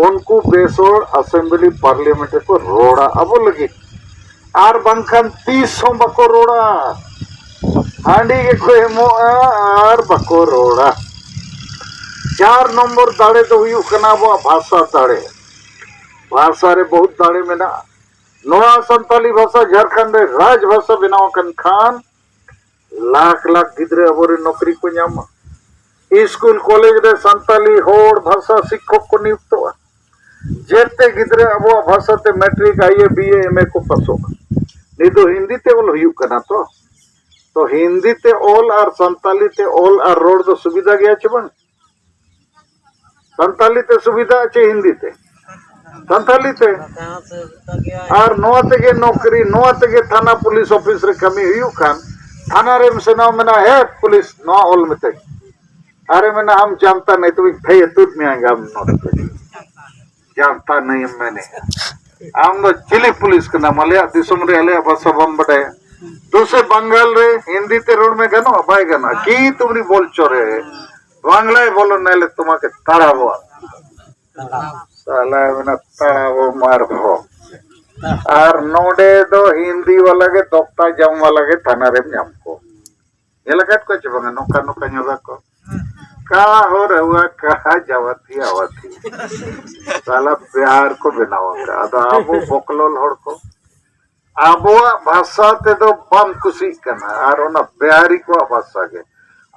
ᱩᱱᱠᱩ ᱵᱮᱥ ᱦᱚᱲ ᱟᱥᱮᱢᱵᱞᱤ ᱯᱟᱨᱞᱤᱭᱟᱢᱮᱱᱴ ᱨᱮᱠᱚ ᱨᱚᱲᱟ ᱟᱵᱚ ᱞᱟᱹᱜᱤᱫ᱾ ᱟᱨ ᱵᱟᱝᱠᱷᱟᱱ ᱛᱤᱥ ᱦᱚᱸ ᱵᱟᱠᱚ ᱨᱚᱲᱟ᱾ ᱦᱟᱺᱰᱤ ᱜᱮᱠᱚ ᱮᱢᱚᱜᱼᱟ ᱟᱨ ᱵᱟᱠᱚ ᱨᱚᱲᱟ᱾ ᱪᱟᱨ ᱱᱚᱢᱵᱚᱨ ᱫᱟᱲᱮ ᱫᱚ ᱦᱩᱭᱩᱜ ᱠᱟᱱᱟ ᱟᱵᱚᱣᱟᱜ ᱵᱷᱟᱥᱟ ᱫᱟᱲᱮ᱾ ᱵᱷᱟᱥᱟ ᱨᱮ ᱵᱚᱦᱩᱛ ᱫᱟᱲᱮ ᱢᱮᱱᱟᱜᱼᱟ᱾ ᱱᱚᱣᱟ ᱥᱟᱱᱛᱟᱞᱤ ᱵᱷᱟᱥᱟ ᱡᱷᱟᱲᱠᱷᱚᱸᱰ ᱨᱮ ᱨᱟᱡᱽ ᱵᱷᱟᱥᱟ ᱵᱮᱱᱟᱣ ᱟᱠᱟᱱ ᱠᱷᱟᱱ, ᱞᱟᱠᱷ ᱞᱟᱠᱷ ᱜᱤᱫᱽᱨᱟᱹ ᱟᱵᱚᱨᱮᱱ ᱱᱚᱠᱨᱤ ᱠᱚ ᱧᱟᱢᱟ᱾ ᱥᱠᱩᱞ ᱠᱚᱞᱮᱡᱽ ᱨᱮ ᱥᱟᱱᱛᱟᱞᱤ ᱦᱚᱲ ᱵᱷᱟᱥᱟ ᱥᱤᱠᱠᱷᱚᱠ ᱠᱚ ᱱᱤᱭᱩᱠᱛᱚᱜᱼᱟ᱾ ᱡᱮᱛᱮ ᱜᱤᱫᱽᱨᱟᱹ ᱟᱵᱚᱣᱟᱜ ᱵᱷᱟᱥᱟ ᱛᱮ ᱢᱮᱴᱨᱤᱠ, ᱟᱭ ᱮ, ᱵᱤ ᱮ, ᱮᱢ ᱮ ᱠᱚ ᱯᱟᱥᱚᱜᱼᱟ᱾ ᱱᱤᱛ ᱫᱚ ᱦᱤᱱᱫᱤ ᱛᱮ ᱚᱞ ᱦᱩᱭᱩᱜ ᱠᱟᱱᱟ ᱛᱚ᱾ ᱛᱚ ᱦᱤᱱᱫᱤ ᱛᱮ ᱚᱞ ᱟᱨ ᱥᱟᱱᱛᱟᱞᱤ ᱛᱮ ᱚᱞ ᱟᱨ ᱨᱚᱲ ᱫᱚ ᱥᱩᱵᱤᱫᱷᱟ ᱜᱮᱭᱟ ᱪᱮ ᱵᱟᱝ? ᱥᱟᱱᱛᱟᱞᱤ ᱛᱮ ᱥᱩᱵᱤᱫᱷᱟ ᱪᱮ ᱦᱤᱱᱫᱤ ᱛᱮ? ᱥᱟᱱᱛᱟᱞᱤ ᱛᱮ᱾ ᱟᱨ ᱱᱚᱣᱟ ᱛᱮᱜᱮ ᱱᱚᱠᱨᱤ, ᱱᱚᱣᱟ ᱛᱮᱜᱮ ᱛᱷᱟᱱᱟ ᱯᱩᱞᱤᱥ ᱚᱯᱷᱤᱥ ᱨᱮ ᱠᱟᱹᱢᱤ ᱦᱩᱭᱩᱜ ᱠᱷᱟᱱ, ᱛᱷᱟᱱᱟ ᱨᱮᱢ ᱥᱮᱱᱚᱜ, ᱢᱮᱱᱟ, "ᱦᱮ ᱯᱩᱞᱤᱥ, ᱱᱚᱣᱟ ᱚᱞ ᱢᱮᱛᱟᱹᱧ᱾" ᱟᱨᱮ ᱢᱮᱱᱟ, "ᱟᱢ ᱡᱟᱱᱛᱟ ᱱᱟᱹᱭ, ᱛᱚᱵᱮᱧ ᱛᱷᱟᱹᱭᱟᱹ ᱛᱩᱫ ᱢᱮᱭᱟ ᱟᱢ ᱱᱚᱰᱮ ᱠᱷᱚᱱ᱾ ᱡᱟᱱᱛᱟ ᱱᱟᱹᱭᱮᱢ ᱢᱮᱱᱮᱜᱼᱟ? ᱟᱢ ᱫᱚ ᱪᱤᱞᱤ ᱯᱩᱞᱤᱥ ᱠᱟᱱᱟᱢ? ᱟᱞᱮᱭᱟᱜ ᱫᱤᱥᱚᱢ ᱨᱮ ᱟᱞᱮᱭᱟᱜ ᱵᱷᱟᱥᱟ ᱵᱟᱢ ᱵᱟᱰᱟᱭᱟ?" ᱫᱩᱥᱮ ᱵᱟᱝᱜᱟᱞ ᱨᱮ ᱦᱤᱱᱫᱤ ᱛᱮ ᱨᱚᱲ ᱢᱮ, ᱜᱟᱱᱚᱜᱼᱟ? ᱵᱟᱭ ᱜᱟᱱᱚᱜᱼᱟ᱾ ᱠᱤ ᱛᱩᱢᱨᱤ ᱵᱚᱞᱪᱚ ᱨᱮ, ᱵᱟᱝᱞᱟᱭ ᱵᱚᱞᱚ ᱱᱟᱭᱞᱮ ᱛᱚᱢᱟᱠᱮ ᱛᱟᱲᱟᱵᱚ᱾ ᱥᱟᱞᱟ ᱢᱮᱱᱟ ᱛᱟᱲᱟᱵᱚ ᱢᱟᱨ ᱦᱚ᱾ ᱟᱨ ᱱᱚᱰᱮ ᱫᱚ ᱦᱤᱱᱫᱤ ᱵᱟᱞᱟ ᱜᱮ ᱫᱚᱠᱛᱟ ᱡᱚᱢ ᱵᱟᱞᱟ ᱜᱮ ᱛᱷᱟᱱᱟ ᱨᱮᱢ ᱧᱟᱢ ᱠᱚ᱾ ᱧᱮᱞ ᱟᱠᱟᱫ ᱠᱚᱣᱟ ᱪᱮ ᱵᱟᱝᱟ? ᱱᱚᱝᱠᱟ ᱱᱚᱝᱠᱟ ᱧᱚᱜᱟ ᱠᱚ᱾ ᱠᱟ ᱦᱚ ᱨᱟᱦᱩᱣᱟ ᱠᱟ ᱡᱟᱣᱟᱛᱤ ᱟᱣᱟᱛᱤ᱾ ᱥᱟᱞᱟ ᱵᱤᱦᱟᱨ ᱠᱚ ᱵᱮᱱᱟᱣ ᱟᱠᱟᱫ᱾ ᱟᱫᱚ ᱟᱵᱚ ᱵᱚᱠᱞᱚᱞ ᱦᱚᱲ ᱠᱚ ᱟᱵᱚᱣᱟᱜ ᱵᱷᱟᱥᱟ ᱛᱮᱫᱚ ᱵᱟᱢ ᱠᱩᱥᱤᱜ ᱠᱟᱱᱟ, ᱟᱨ ᱚᱱᱟ ᱵᱤᱦᱟᱨᱤ ᱠᱚᱣᱟᱜ ᱵᱷᱟᱥᱟ ᱜᱮ᱾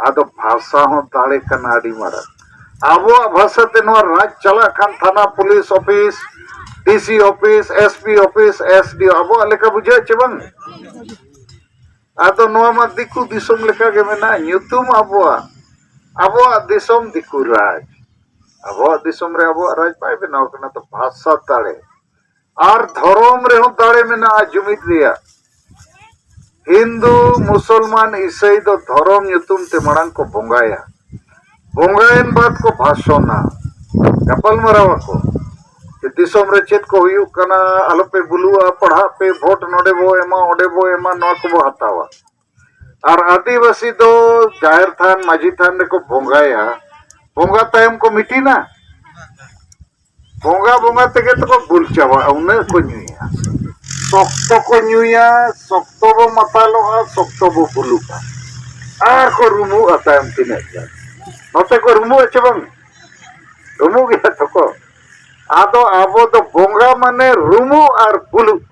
ᱟᱫᱚ ᱵᱷᱟᱥᱟ ᱦᱚᱸ ᱫᱟᱲᱮ ᱠᱟᱱᱟ ᱟᱹᱰᱤ ᱢᱟᱨᱟᱝ᱾ ᱟᱵᱚᱣᱟᱜ ᱵᱷᱟᱥᱟ ᱛᱮ ᱱᱚᱣᱟ ᱨᱟᱡᱽ ᱪᱟᱞᱟᱜ ᱠᱷᱟᱱ ᱛᱷᱟᱱᱟ police office, D C office, S P office, S D O, ᱟᱵᱚᱣᱟᱜ ᱞᱮᱠᱟ ᱵᱩᱡᱷᱟᱹᱜ ᱪᱮ ᱵᱟᱝ? ᱟᱫᱚ ᱱᱚᱣᱟ ᱢᱟ ᱫᱤᱠᱩ ᱫᱤᱥᱚᱢ ᱞᱮᱠᱟ ᱜᱮ ᱢᱮᱱᱟᱜᱼᱟ, ᱧᱩᱛᱩᱢ ᱟᱵᱚᱣᱟᱜ᱾ ᱟᱵᱚᱣᱟᱜ ᱫᱤᱥᱚᱢ ᱫᱤᱠᱩ ᱨᱟᱡᱽ᱾ ᱟᱵᱚᱣᱟᱜ ᱫᱤᱥᱚᱢ ᱨᱮ ᱟᱵᱚᱣᱟᱜ ᱨᱟᱡᱽ ᱵᱟᱭ ᱵᱮᱱᱟᱣ ᱠᱟᱱᱟ, ᱛᱚ ᱵᱷᱟᱥᱟ ᱫᱟᱲᱮ᱾ ᱟᱨ ᱫᱷᱚᱨᱚᱢ ᱨᱮᱦᱚᱸ ᱫᱟᱲᱮ ᱢᱮᱱᱟᱜᱼᱟ ᱡᱩᱢᱤᱫ ᱨᱮᱭᱟᱜ᱾ ᱦᱤᱱᱫᱩ, ᱢᱩᱥᱚᱞᱢᱟᱱ, ᱤᱥᱟᱹᱭ ᱫᱚ ᱫᱷᱚᱨᱚᱢ ᱧᱩᱛᱩᱢ ᱛᱮ ᱢᱟᱲᱟᱝ ᱠᱚ ᱵᱚᱸᱜᱟᱭᱟ᱾ ᱵᱚᱸᱜᱟᱭᱮᱱ ᱵᱟᱫ ᱠᱚ ᱵᱷᱟᱥᱚᱱᱟ, ᱜᱟᱯᱟᱞ ᱢᱟᱨᱟᱣ ᱟᱠᱚ᱾ ᱡᱮ ᱫᱤᱥᱚᱢ ᱨᱮ ᱪᱮᱫ ᱠᱚ ᱦᱩᱭᱩᱜ ᱠᱟᱱᱟ, ᱟᱞᱚᱯᱮ ᱵᱩᱞᱩᱜᱼᱟ, ᱯᱟᱲᱦᱟᱜ ᱯᱮ, ᱵᱷᱳᱴ ᱱᱚᱰᱮ ᱵᱚ ᱮᱢᱟ, ᱚᱸᱰᱮ ᱵᱚ ᱮᱢᱟ, ᱱᱚᱣᱟ ᱠᱚᱵᱚ ᱦᱟᱛᱟᱣᱟ᱾ ᱟᱨ ᱟᱹᱫᱤᱵᱟᱹᱥᱤ ᱫᱚ ᱡᱟᱦᱮᱨ ᱛᱷᱟᱱ, ᱢᱟᱹᱡᱷᱤ ᱛᱷᱟᱱ ᱨᱮᱠᱚ ᱵᱚᱸᱜᱟᱭᱟ, ᱵᱚᱸᱜᱟ ᱛᱟᱭᱚᱢ ᱠᱚ ᱢᱤᱴᱤᱱᱟ᱾ ᱵᱚᱸᱜᱟ ᱵᱚᱸᱜᱟ ᱛᱮᱜᱮ ᱛᱚᱠᱚ ᱵᱩᱞ ᱪᱟᱵᱟᱜᱼᱟ, ᱩᱱᱟᱹᱜ ᱠᱚ ᱧᱩᱭᱟ᱾ ᱥᱚᱠᱛᱚ ᱠᱚ ᱧᱩᱭᱟ, ᱥᱚᱠᱛᱚ ᱵᱚ ᱢᱟᱛᱟᱞᱚᱜᱼᱟ, ᱥᱚᱠᱛᱚ ᱵᱚ ᱵᱩᱞᱩᱜᱼᱟ᱾ ᱟᱨ ᱠᱚ ᱨᱩᱢᱩᱜᱼᱟ ᱛᱟᱭᱚᱢ ᱛᱤᱱᱟᱹᱜ ᱜᱟᱱ᱾ ᱱᱚᱛᱮ ᱠᱚ ᱨᱩᱢᱩᱜᱼᱟ ᱪᱮ ᱵᱟᱝ? ᱨᱩᱢᱩᱜ ᱜᱮᱭᱟ ᱛᱚᱠᱚ᱾ ᱟᱫᱚ ᱟᱵᱚ ᱫᱚ ᱵᱚᱸᱜᱟ ᱢᱟᱱᱮ ᱨᱩᱢᱩᱜ ᱟᱨ ᱵᱩᱞᱩᱜ,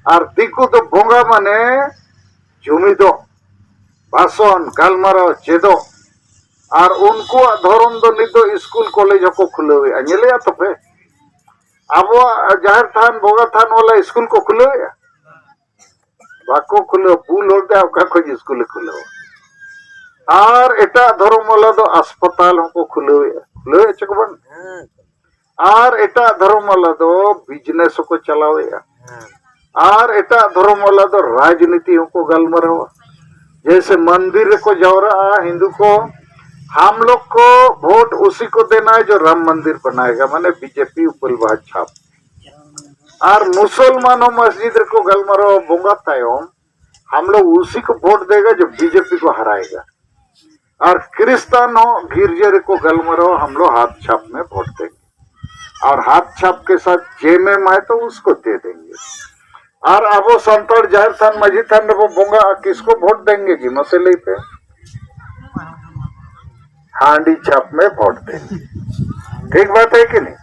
ᱟᱨ ᱫᱤᱠᱩ ᱫᱚ ᱵᱚᱸᱜᱟ ᱢᱟᱱᱮ ᱡᱩᱢᱤᱫᱚᱜ, ᱵᱷᱟᱥᱚᱱ, ᱜᱟᱞᱢᱟᱨᱟᱣ, ᱪᱮᱫᱚᱜ᱾ ᱟᱨ ᱩᱱᱠᱩᱣᱟᱜ ᱫᱷᱚᱨᱚᱢ ᱫᱚ ᱱᱤᱛ ᱫᱚ ᱤᱥᱠᱩᱞ ᱠᱚᱞᱮᱡᱽ ᱦᱚᱸᱠᱚ ᱠᱷᱩᱞᱟᱹᱣᱮᱫᱼᱟ, ᱧᱮᱞᱮᱫᱼᱟ ᱛᱚᱯᱮ᱾ ᱟᱵᱚᱣᱟᱜ ᱡᱟᱦᱮᱨ ᱛᱷᱟᱱ, ᱵᱚᱸᱜᱟ ᱛᱷᱟᱱ ᱵᱟᱞᱟ ᱤᱥᱠᱩᱞ ᱠᱚ ᱠᱷᱩᱞᱟᱹᱣᱮᱫᱼᱟ? ᱵᱟᱠᱚ ᱠᱷᱩᱞᱟᱹᱣ᱾ ᱵᱩᱞ ᱦᱚᱲ ᱫᱚ ᱚᱠᱟ ᱠᱷᱚᱱ ᱤᱥᱠᱩᱞᱮ ᱠᱷᱩᱞᱟᱹᱣᱟ? ᱟᱨ ᱮᱴᱟᱜ ᱫᱷᱚᱨᱚᱢ ᱵᱟᱞᱟ ᱫᱚ ᱟᱥᱯᱟᱛᱟᱞ ᱦᱚᱸᱠᱚ ᱠᱷᱩᱞᱟᱹᱣᱮᱫᱼᱟ, ᱠᱷᱩᱞᱟᱹᱣᱮᱫ ᱪᱮ ᱠᱚ ᱵᱟᱝ? ᱟᱨ ᱮᱴᱟᱜ ᱫᱷᱚᱨᱚᱢ ᱵᱟᱞᱟ ᱫᱚ ᱵᱤᱡᱽᱱᱮᱥ ᱦᱚᱸᱠᱚ ᱪᱟᱞᱟᱣᱮᱫᱼᱟ᱾ ᱟᱨ ᱮᱴᱟᱜ ᱫᱷᱚᱨᱚᱢ ᱵᱟᱞᱟ ᱫᱚ ᱨᱟᱡᱽᱱᱤᱛᱤ ᱦᱚᱸᱠᱚ ᱜᱟᱞᱢᱟᱨᱟᱣᱟ᱾ ᱡᱮᱭᱥᱮ ᱢᱚᱱᱫᱤᱨ ᱨᱮᱠᱚ ᱡᱟᱣᱨᱟᱜᱼᱟ ᱦᱤᱱᱫᱩ ᱠᱚ, "हम लोग को वोट उसी को देना है जो राम मंदिर बनाएगा", ᱢᱟᱱᱮ ᱵᱤᱡᱮᱯᱤ ᱩᱯᱟᱹᱞ ᱵᱟᱦᱟ ᱪᱷᱟᱯ᱾ ᱟᱨ ᱢᱩᱥᱚᱞᱢᱟᱱ ᱦᱚᱸ ᱢᱚᱥᱡᱤᱫ ᱨᱮᱠᱚ ᱜᱟᱞᱢᱟᱨᱟᱣᱟ ᱵᱚᱸᱜᱟ ᱛᱟᱭᱚᱢ, "हम लोग उसी को वोट देगा जो बीजेपी को हराएगा।" ᱟᱨ ᱠᱷᱨᱤᱥᱛᱟᱱ ᱦᱚᱸ ᱜᱤᱨᱡᱟᱹ ᱨᱮᱠᱚ ᱜᱟᱞᱢᱟᱨᱟᱣᱟ, "हम लोग हाथ छाप में वोट देंगे, और हाथ छाप के साथ जेएमएम आए तो उसको दे देंगे।" ᱟᱨ ᱟᱵᱚ ᱥᱟᱱᱛᱟᱲ ᱡᱟᱦᱮᱨ ᱛᱷᱟᱱ, ᱢᱟᱹᱡᱷᱤ ᱛᱷᱟᱱ ᱨᱮᱵᱚ ᱵᱚᱸᱜᱟᱜᱼᱟ, किसको वोट देंगे जी? ᱢᱟᱥᱮ ᱞᱟᱹᱭ ᱯᱮ᱾ ᱦᱟᱺᱰᱤ ᱪᱷᱟᱯ ᱢᱮ, ᱵᱷᱳᱴ ᱫᱮ᱾ ᱴᱷᱤᱠ ᱵᱟᱛ ᱦᱮ ᱠᱤ ᱱᱟᱦᱤᱸ?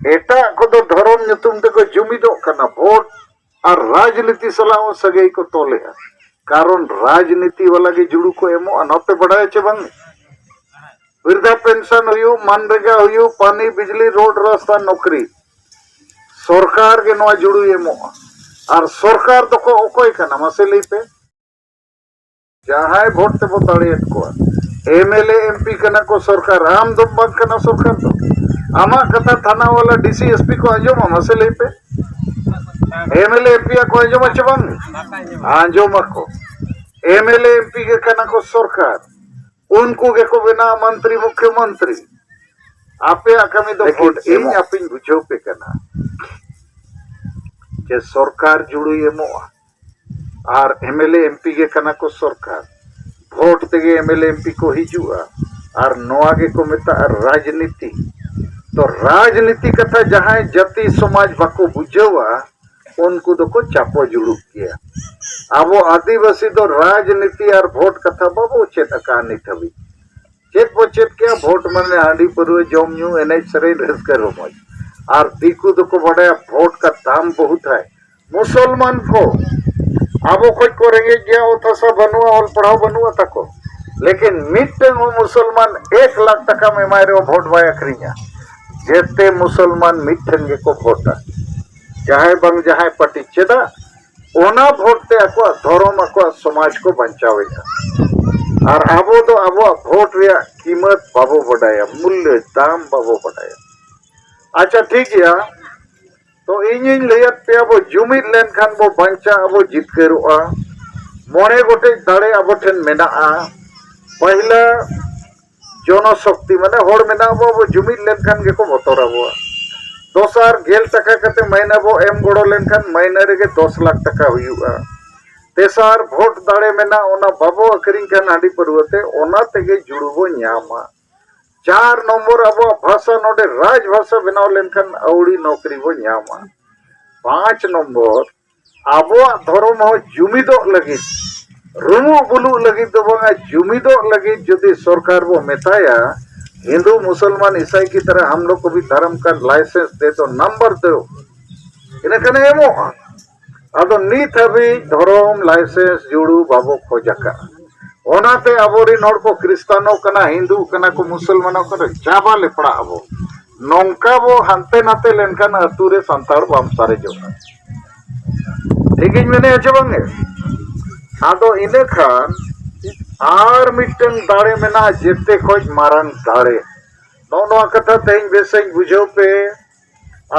ᱮᱴᱟᱜ ᱠᱚᱫᱚ ᱫᱷᱚᱨᱚᱢ ᱧᱩᱛᱩᱢ ᱛᱮᱠᱚ ᱡᱩᱢᱤᱫᱚᱜ ᱠᱟᱱᱟ, ᱵᱷᱳᱴ ᱟᱨ ᱨᱟᱡᱽᱱᱤᱛᱤ ᱥᱟᱞᱟᱜ ᱦᱚᱸ ᱥᱟᱹᱜᱟᱹᱭ ᱠᱚ ᱛᱚᱞᱮᱜᱼᱟ᱾ ᱠᱟᱨᱚᱱ ᱨᱟᱡᱽᱱᱤᱛᱤ ᱵᱟᱞᱟ ᱜᱮ ᱡᱩᱲᱩ ᱠᱚ ᱮᱢᱚᱜᱼᱟ, ᱱᱚᱣᱟ ᱯᱮ ᱵᱟᱰᱟᱭᱟ ᱪᱮ ᱵᱟᱝ? ᱵᱤᱨᱫᱷᱟ ᱯᱮᱱᱥᱚᱱ ᱦᱩᱭᱩᱜ, ᱢᱟᱱᱨᱮᱜᱟ ᱦᱩᱭᱩᱜ, ᱯᱟᱱᱤ, ᱵᱤᱡᱽᱞᱤ, ᱨᱳᱰ, ᱨᱟᱥᱛᱟ, ᱱᱚᱠᱨᱤ, ᱥᱚᱨᱠᱟᱨ ᱜᱮ ᱱᱚᱣᱟ ᱡᱩᱲᱩᱭ ᱮᱢᱚᱜᱼᱟ᱾ ᱟᱨ ᱥᱚᱨᱠᱟᱨ ᱫᱚᱠᱚ ᱚᱠᱚᱭ ᱠᱟᱱᱟ ᱢᱟᱥᱮ ᱞᱟᱹᱭ ᱯᱮ? ᱡᱟᱦᱟᱸᱭ ᱵᱷᱳᱴ ᱛᱮᱵᱚ ᱫᱟᱲᱮᱭᱟᱫ ᱠᱚᱣᱟ, ᱮᱢᱮᱞᱮ ᱮᱢᱯᱤ ᱠᱟᱱᱟ ᱠᱚ ᱥᱚᱨᱠᱟᱨ, ᱟᱢ ᱫᱚᱢ ᱵᱟᱝ ᱠᱟᱱᱟ ᱥᱚᱨᱠᱟᱨ ᱫᱚ᱾ ᱟᱢᱟᱜ ᱠᱟᱛᱷᱟ ᱛᱷᱟᱱᱟ ᱵᱟᱞᱟ ᱰᱤᱥᱤ ᱮᱥᱯᱤ ᱠᱚ ᱟᱸᱡᱚᱢᱟ ᱢᱟᱥᱮ ᱞᱟᱹᱭ ᱯᱮ? ᱮᱢᱮᱞᱮ ᱮᱢᱯᱤ ᱠᱚ ᱟᱸᱡᱚᱢᱟ ᱪᱮ ᱵᱟᱝ? ᱟᱸᱡᱚᱢᱟᱠᱚ᱾ ᱮᱢᱮᱞᱮ ᱮᱢᱯᱤ ᱜᱮ ᱠᱟᱱᱟ ᱠᱚ ᱥᱚᱨᱠᱟᱨ, ᱩᱱᱠᱩ ᱜᱮᱠᱚ ᱵᱮᱱᱟᱣᱟ ᱢᱚᱱᱛᱨᱤ, ᱢᱩᱠᱷᱭᱚᱢᱚᱱᱛᱨᱤ᱾ ᱟᱯᱮᱭᱟᱜ ᱠᱟᱹᱢᱤ ᱫᱚ ᱞᱮᱠᱤᱱ ᱵᱷᱳᱴ ᱤᱧ ᱮᱢᱚᱜ ᱟᱯᱮᱧ ᱵᱩᱡᱷᱟᱹᱣ ᱯᱮ ᱠᱟᱱᱟ ᱡᱮ ᱥᱚᱨᱠᱟᱨ ᱡᱩᱲᱩᱭ ᱮᱢᱚᱜᱼᱟ ᱟᱨ M L A M P ᱜᱮ ᱠᱟᱱᱟ ᱠᱚ ᱥᱚᱨᱠᱟᱨ᱾ ᱵᱷᱳᱴ ᱛᱮᱜᱮ M L A M P ᱠᱚ ᱦᱤᱡᱩᱜᱼᱟ᱾ ᱟᱨ ᱱᱚᱣᱟ ᱜᱮᱠᱚ ᱢᱮᱛᱟᱜᱼᱟ ᱨᱟᱡᱽᱱᱤᱛᱤ᱾ ᱛᱚ ᱨᱟᱡᱽᱱᱤᱛᱤ ᱠᱟᱛᱷᱟ ᱡᱟᱦᱟᱸᱭ ᱡᱟᱹᱛᱤ ᱥᱚᱢᱟᱡᱽ ᱵᱟᱠᱚ ᱵᱩᱡᱷᱟᱹᱣᱟ, ᱩᱱᱠᱩ ᱫᱚᱠᱚ ᱪᱟᱯᱚ ᱡᱩᱲᱩᱜ ᱜᱮᱭᱟ᱾ ᱟᱵᱚ ᱟᱹᱫᱤᱵᱟᱹᱥᱤ ᱫᱚ ᱨᱟᱡᱽᱱᱤᱛᱤ ᱟᱨ ᱵᱷᱳᱴ ᱠᱟᱛᱷᱟ ᱵᱟᱵᱚ ᱪᱮᱫ ᱟᱠᱟᱫᱼᱟ ᱱᱤᱛ ᱦᱟᱹᱵᱤᱡ᱾ ᱪᱮᱫ ᱵᱚ ᱪᱮᱫ ᱠᱮᱜᱼᱟ? ᱵᱷᱳᱴ ᱢᱟᱱᱮ ᱦᱟᱺᱰᱤ ᱯᱟᱹᱨᱣᱟᱹ, ᱡᱚᱢ ᱧᱩ, ᱮᱱᱮᱡ ᱥᱮᱨᱮᱧ, ᱨᱟᱹᱥᱠᱟᱹ ᱨᱚᱢᱚᱡᱽ᱾ ᱟᱨ ᱫᱤᱠᱩ ᱫᱚᱠᱚ ᱵᱟᱰᱟᱭᱟ ᱵᱷᱳᱴ ᱠᱟ ᱫᱟᱢ ᱵᱚᱦᱩᱛ ᱦᱟᱭ᱾ ᱢᱩᱥᱚᱞᱢᱟᱱ ᱠᱚ, ᱟᱵᱚ ᱠᱷᱚᱡ ᱠᱚ ᱨᱮᱸᱜᱮᱡ ᱜᱮᱭᱟ, ᱚᱛ ᱦᱟᱥᱟ ᱵᱟᱹᱱᱩᱜᱼᱟ, ᱚᱞ ᱯᱟᱲᱦᱟᱣ ᱵᱟᱹᱱᱩᱜᱼᱟ ᱛᱟᱠᱚ, ᱞᱮᱠᱤᱱ ᱢᱤᱫᱴᱟᱝ ᱦᱚᱸ ᱢᱩᱥᱚᱞᱢᱟᱱ ᱮᱠ ᱞᱟᱠᱷ ᱴᱟᱠᱟᱢ ᱮᱢᱟᱭ ᱨᱮᱦᱚᱸ ᱵᱷᱳᱴ ᱵᱟᱭ ᱟᱹᱠᱷᱨᱤᱧᱟ᱾ ᱡᱮᱛᱮ ᱢᱩᱥᱚᱞᱢᱟᱱ ᱢᱤᱫ ᱴᱷᱮᱱ ᱜᱮᱠᱚ ᱵᱷᱳᱴᱟ, ᱡᱟᱦᱟᱸᱭ ᱵᱟᱝ ᱡᱟᱦᱟᱸᱭ ᱯᱟᱨᱴᱤ᱾ ᱪᱮᱫᱟᱜ? ᱚᱱᱟ ᱵᱷᱳᱴ ᱛᱮ ᱟᱠᱚᱣᱟᱜ ᱫᱷᱚᱨᱚᱢ, ᱟᱠᱚᱣᱟᱜ ᱥᱚᱢᱟᱡᱽ ᱠᱚ ᱵᱟᱧᱪᱟᱣᱮᱫᱼᱟ᱾ ᱟᱨ ᱟᱵᱚ ᱫᱚ ᱟᱵᱚᱣᱟᱜ ᱵᱷᱳᱴ ᱨᱮᱭᱟᱜ ᱠᱤᱢᱟᱹᱛ ᱵᱟᱵᱚ ᱵᱟᱰᱟᱭᱟ, ᱢᱩᱞᱞᱚ ᱫᱟᱢ ᱵᱟᱵᱚ ᱵᱟᱰᱟᱭᱟ᱾ ᱟᱪᱪᱷᱟ, ᱴᱷᱤᱠ ᱜᱮᱭᱟ, ᱛᱚ ᱤᱧᱤᱧ ᱞᱟᱹᱭᱟᱫ ᱯᱮᱭᱟ, ᱵᱚ ᱡᱩᱢᱤᱫ ᱞᱮᱱᱠᱷᱟᱱ ᱵᱚ ᱵᱟᱧᱪᱟᱜᱼᱟ, ᱵᱚ ᱡᱤᱛᱠᱟᱹᱨᱚᱜᱼᱟ᱾ ᱢᱚᱬᱮ ᱜᱚᱴᱮᱡ ᱫᱟᱲᱮ ᱟᱵᱚ ᱴᱷᱮᱱ ᱢᱮᱱᱟᱜᱼᱟ᱾ ᱯᱟᱹᱦᱤᱞᱟ ᱡᱚᱱᱚᱥᱚᱠᱛᱤ, ᱢᱟᱱᱮ ᱦᱚᱲ ᱢᱮᱱᱟᱜ ᱵᱚ, ᱟᱵᱚ ᱡᱩᱢᱤᱫ ᱞᱮᱱᱠᱷᱟᱱ ᱜᱮᱠᱚ ᱵᱚᱛᱚᱨ ᱟᱵᱚᱣᱟ᱾ ᱫᱚᱥᱟᱨ, ᱜᱮᱞ ᱴᱟᱠᱟ ᱠᱟᱛᱮ ᱢᱟᱹᱭᱱᱟᱹ ᱵᱚ ᱮᱢ ᱜᱚᱲᱚ ᱞᱮᱱᱠᱷᱟᱱ ᱢᱟᱹᱭᱱᱟᱹ ᱨᱮᱜᱮ ᱫᱚᱥ ᱞᱟᱠᱷ ᱴᱟᱠᱟ ᱦᱩᱭᱩᱜᱼᱟ᱾ ᱛᱮᱥᱟᱨ, ᱵᱷᱳᱴ ᱫᱟᱲᱮ ᱢᱮᱱᱟᱜ, ᱚᱱᱟ ᱵᱟᱵᱚ ᱟᱹᱠᱷᱨᱤᱧ ᱠᱷᱟᱱ ᱦᱟᱺᱰᱤ ᱯᱟᱹᱨᱣᱟᱹ ᱛᱮ, ᱚᱱᱟ ᱛᱮᱜᱮ ᱡᱩᱲᱩ ᱵᱚ ᱧᱟᱢᱟ᱾ ᱪᱟᱨ ᱱᱚᱢᱵᱚᱨ, ᱟᱵᱚᱣᱟᱜ ᱵᱷᱟᱥᱟ ᱱᱚᱰᱮ ᱨᱟᱡᱽ ᱵᱷᱟᱥᱟ ᱵᱮᱱᱟᱣ ᱞᱮᱱᱠᱷᱟᱱ ᱟᱹᱣᱲᱤ ᱱᱚᱠᱨᱤ ᱵᱚ ᱧᱟᱢᱟ᱾ ᱯᱟᱸᱪ ᱱᱚᱢᱵᱚᱨ, ᱟᱵᱚᱣᱟᱜ ᱫᱷᱚᱨᱚᱢ ᱦᱚᱸ ᱡᱩᱢᱤᱫᱚᱜ ᱞᱟᱹᱜᱤᱫ, ᱨᱩᱢᱩᱜ ᱵᱩᱞᱩᱜ ᱞᱟᱹᱜᱤᱫ ᱫᱚ ᱵᱟᱝᱟ, ᱡᱩᱢᱤᱫᱚᱜ ᱞᱟᱹᱜᱤᱫ ᱡᱩᱫᱤ ᱥᱚᱨᱠᱟᱨ ᱵᱚ ᱢᱮᱛᱟᱭᱟ, ᱦᱤᱱᱫᱩ ᱢᱩᱥᱚᱞᱢᱟᱱ ᱤᱥᱟᱭ ᱠᱤ ᱛᱟᱨᱟ ᱦᱟᱢ ᱞᱳᱜ ᱠᱚ ᱵᱷᱤ ᱫᱷᱚᱨᱚᱢ ᱠᱟ ᱞᱟᱭᱥᱮᱱᱥ ᱫᱮ ᱫᱚ, ᱱᱟᱢᱵᱟᱨ ᱫᱚ, ᱤᱱᱟᱹ ᱠᱷᱟᱱᱮ ᱮᱢᱚᱜᱼᱟ᱾ ᱟᱫᱚ ᱱᱤᱛ ᱦᱟᱹᱵᱤᱡ ᱫᱷᱚᱨᱚᱢ ᱞᱟᱭᱥᱮᱱᱥ ᱡᱩᱲᱩ ᱵᱟᱵᱚ ᱠᱷᱚᱡ ᱟᱠᱟᱫᱼᱟ᱾ ᱚᱱᱟᱛᱮ ᱟᱵᱚᱨᱮᱱ ᱦᱚᱲ ᱠᱚ ᱠᱷᱨᱤᱥᱛᱟᱱᱚᱜ ᱠᱟᱱᱟ, ᱦᱤᱱᱫᱩᱜ ᱠᱟᱱᱟ ᱠᱚ, ᱢᱩᱥᱚᱞᱢᱟᱱᱚᱜ ᱠᱟᱱᱟ, ᱪᱟᱵᱟ ᱞᱮᱯᱲᱟᱜ ᱟᱵᱚ᱾ ᱱᱚᱝᱠᱟ ᱵᱚ ᱦᱟᱱᱛᱮ ᱱᱟᱛᱮ ᱞᱮᱱᱠᱷᱟᱱ ᱟᱹᱛᱩ ᱨᱮ ᱥᱟᱱᱛᱟᱲ ᱵᱟᱢ ᱥᱟᱨᱮᱡᱚᱜᱼᱟ᱾ ᱴᱷᱤᱠᱤᱧ ᱢᱮᱱᱮᱫᱼᱟ ᱪᱮ ᱵᱟᱝᱜᱮ? ᱟᱫᱚ ᱤᱱᱟᱹ ᱠᱷᱟᱱ ᱟᱨ ᱢᱤᱫᱴᱟᱝ ᱫᱟᱲᱮ ᱢᱮᱱᱟᱜᱼᱟ, ᱡᱮᱛᱮ ᱠᱷᱚᱡ ᱢᱟᱨᱟᱝ ᱫᱟᱲᱮ᱾ ᱱᱚᱜᱼᱚ ᱱᱚᱣᱟ ᱠᱟᱛᱷᱟ ᱛᱮᱦᱮᱧ ᱵᱮᱥ ᱥᱟᱺᱦᱤᱡ ᱵᱩᱡᱷᱟᱹᱣ ᱯᱮ᱾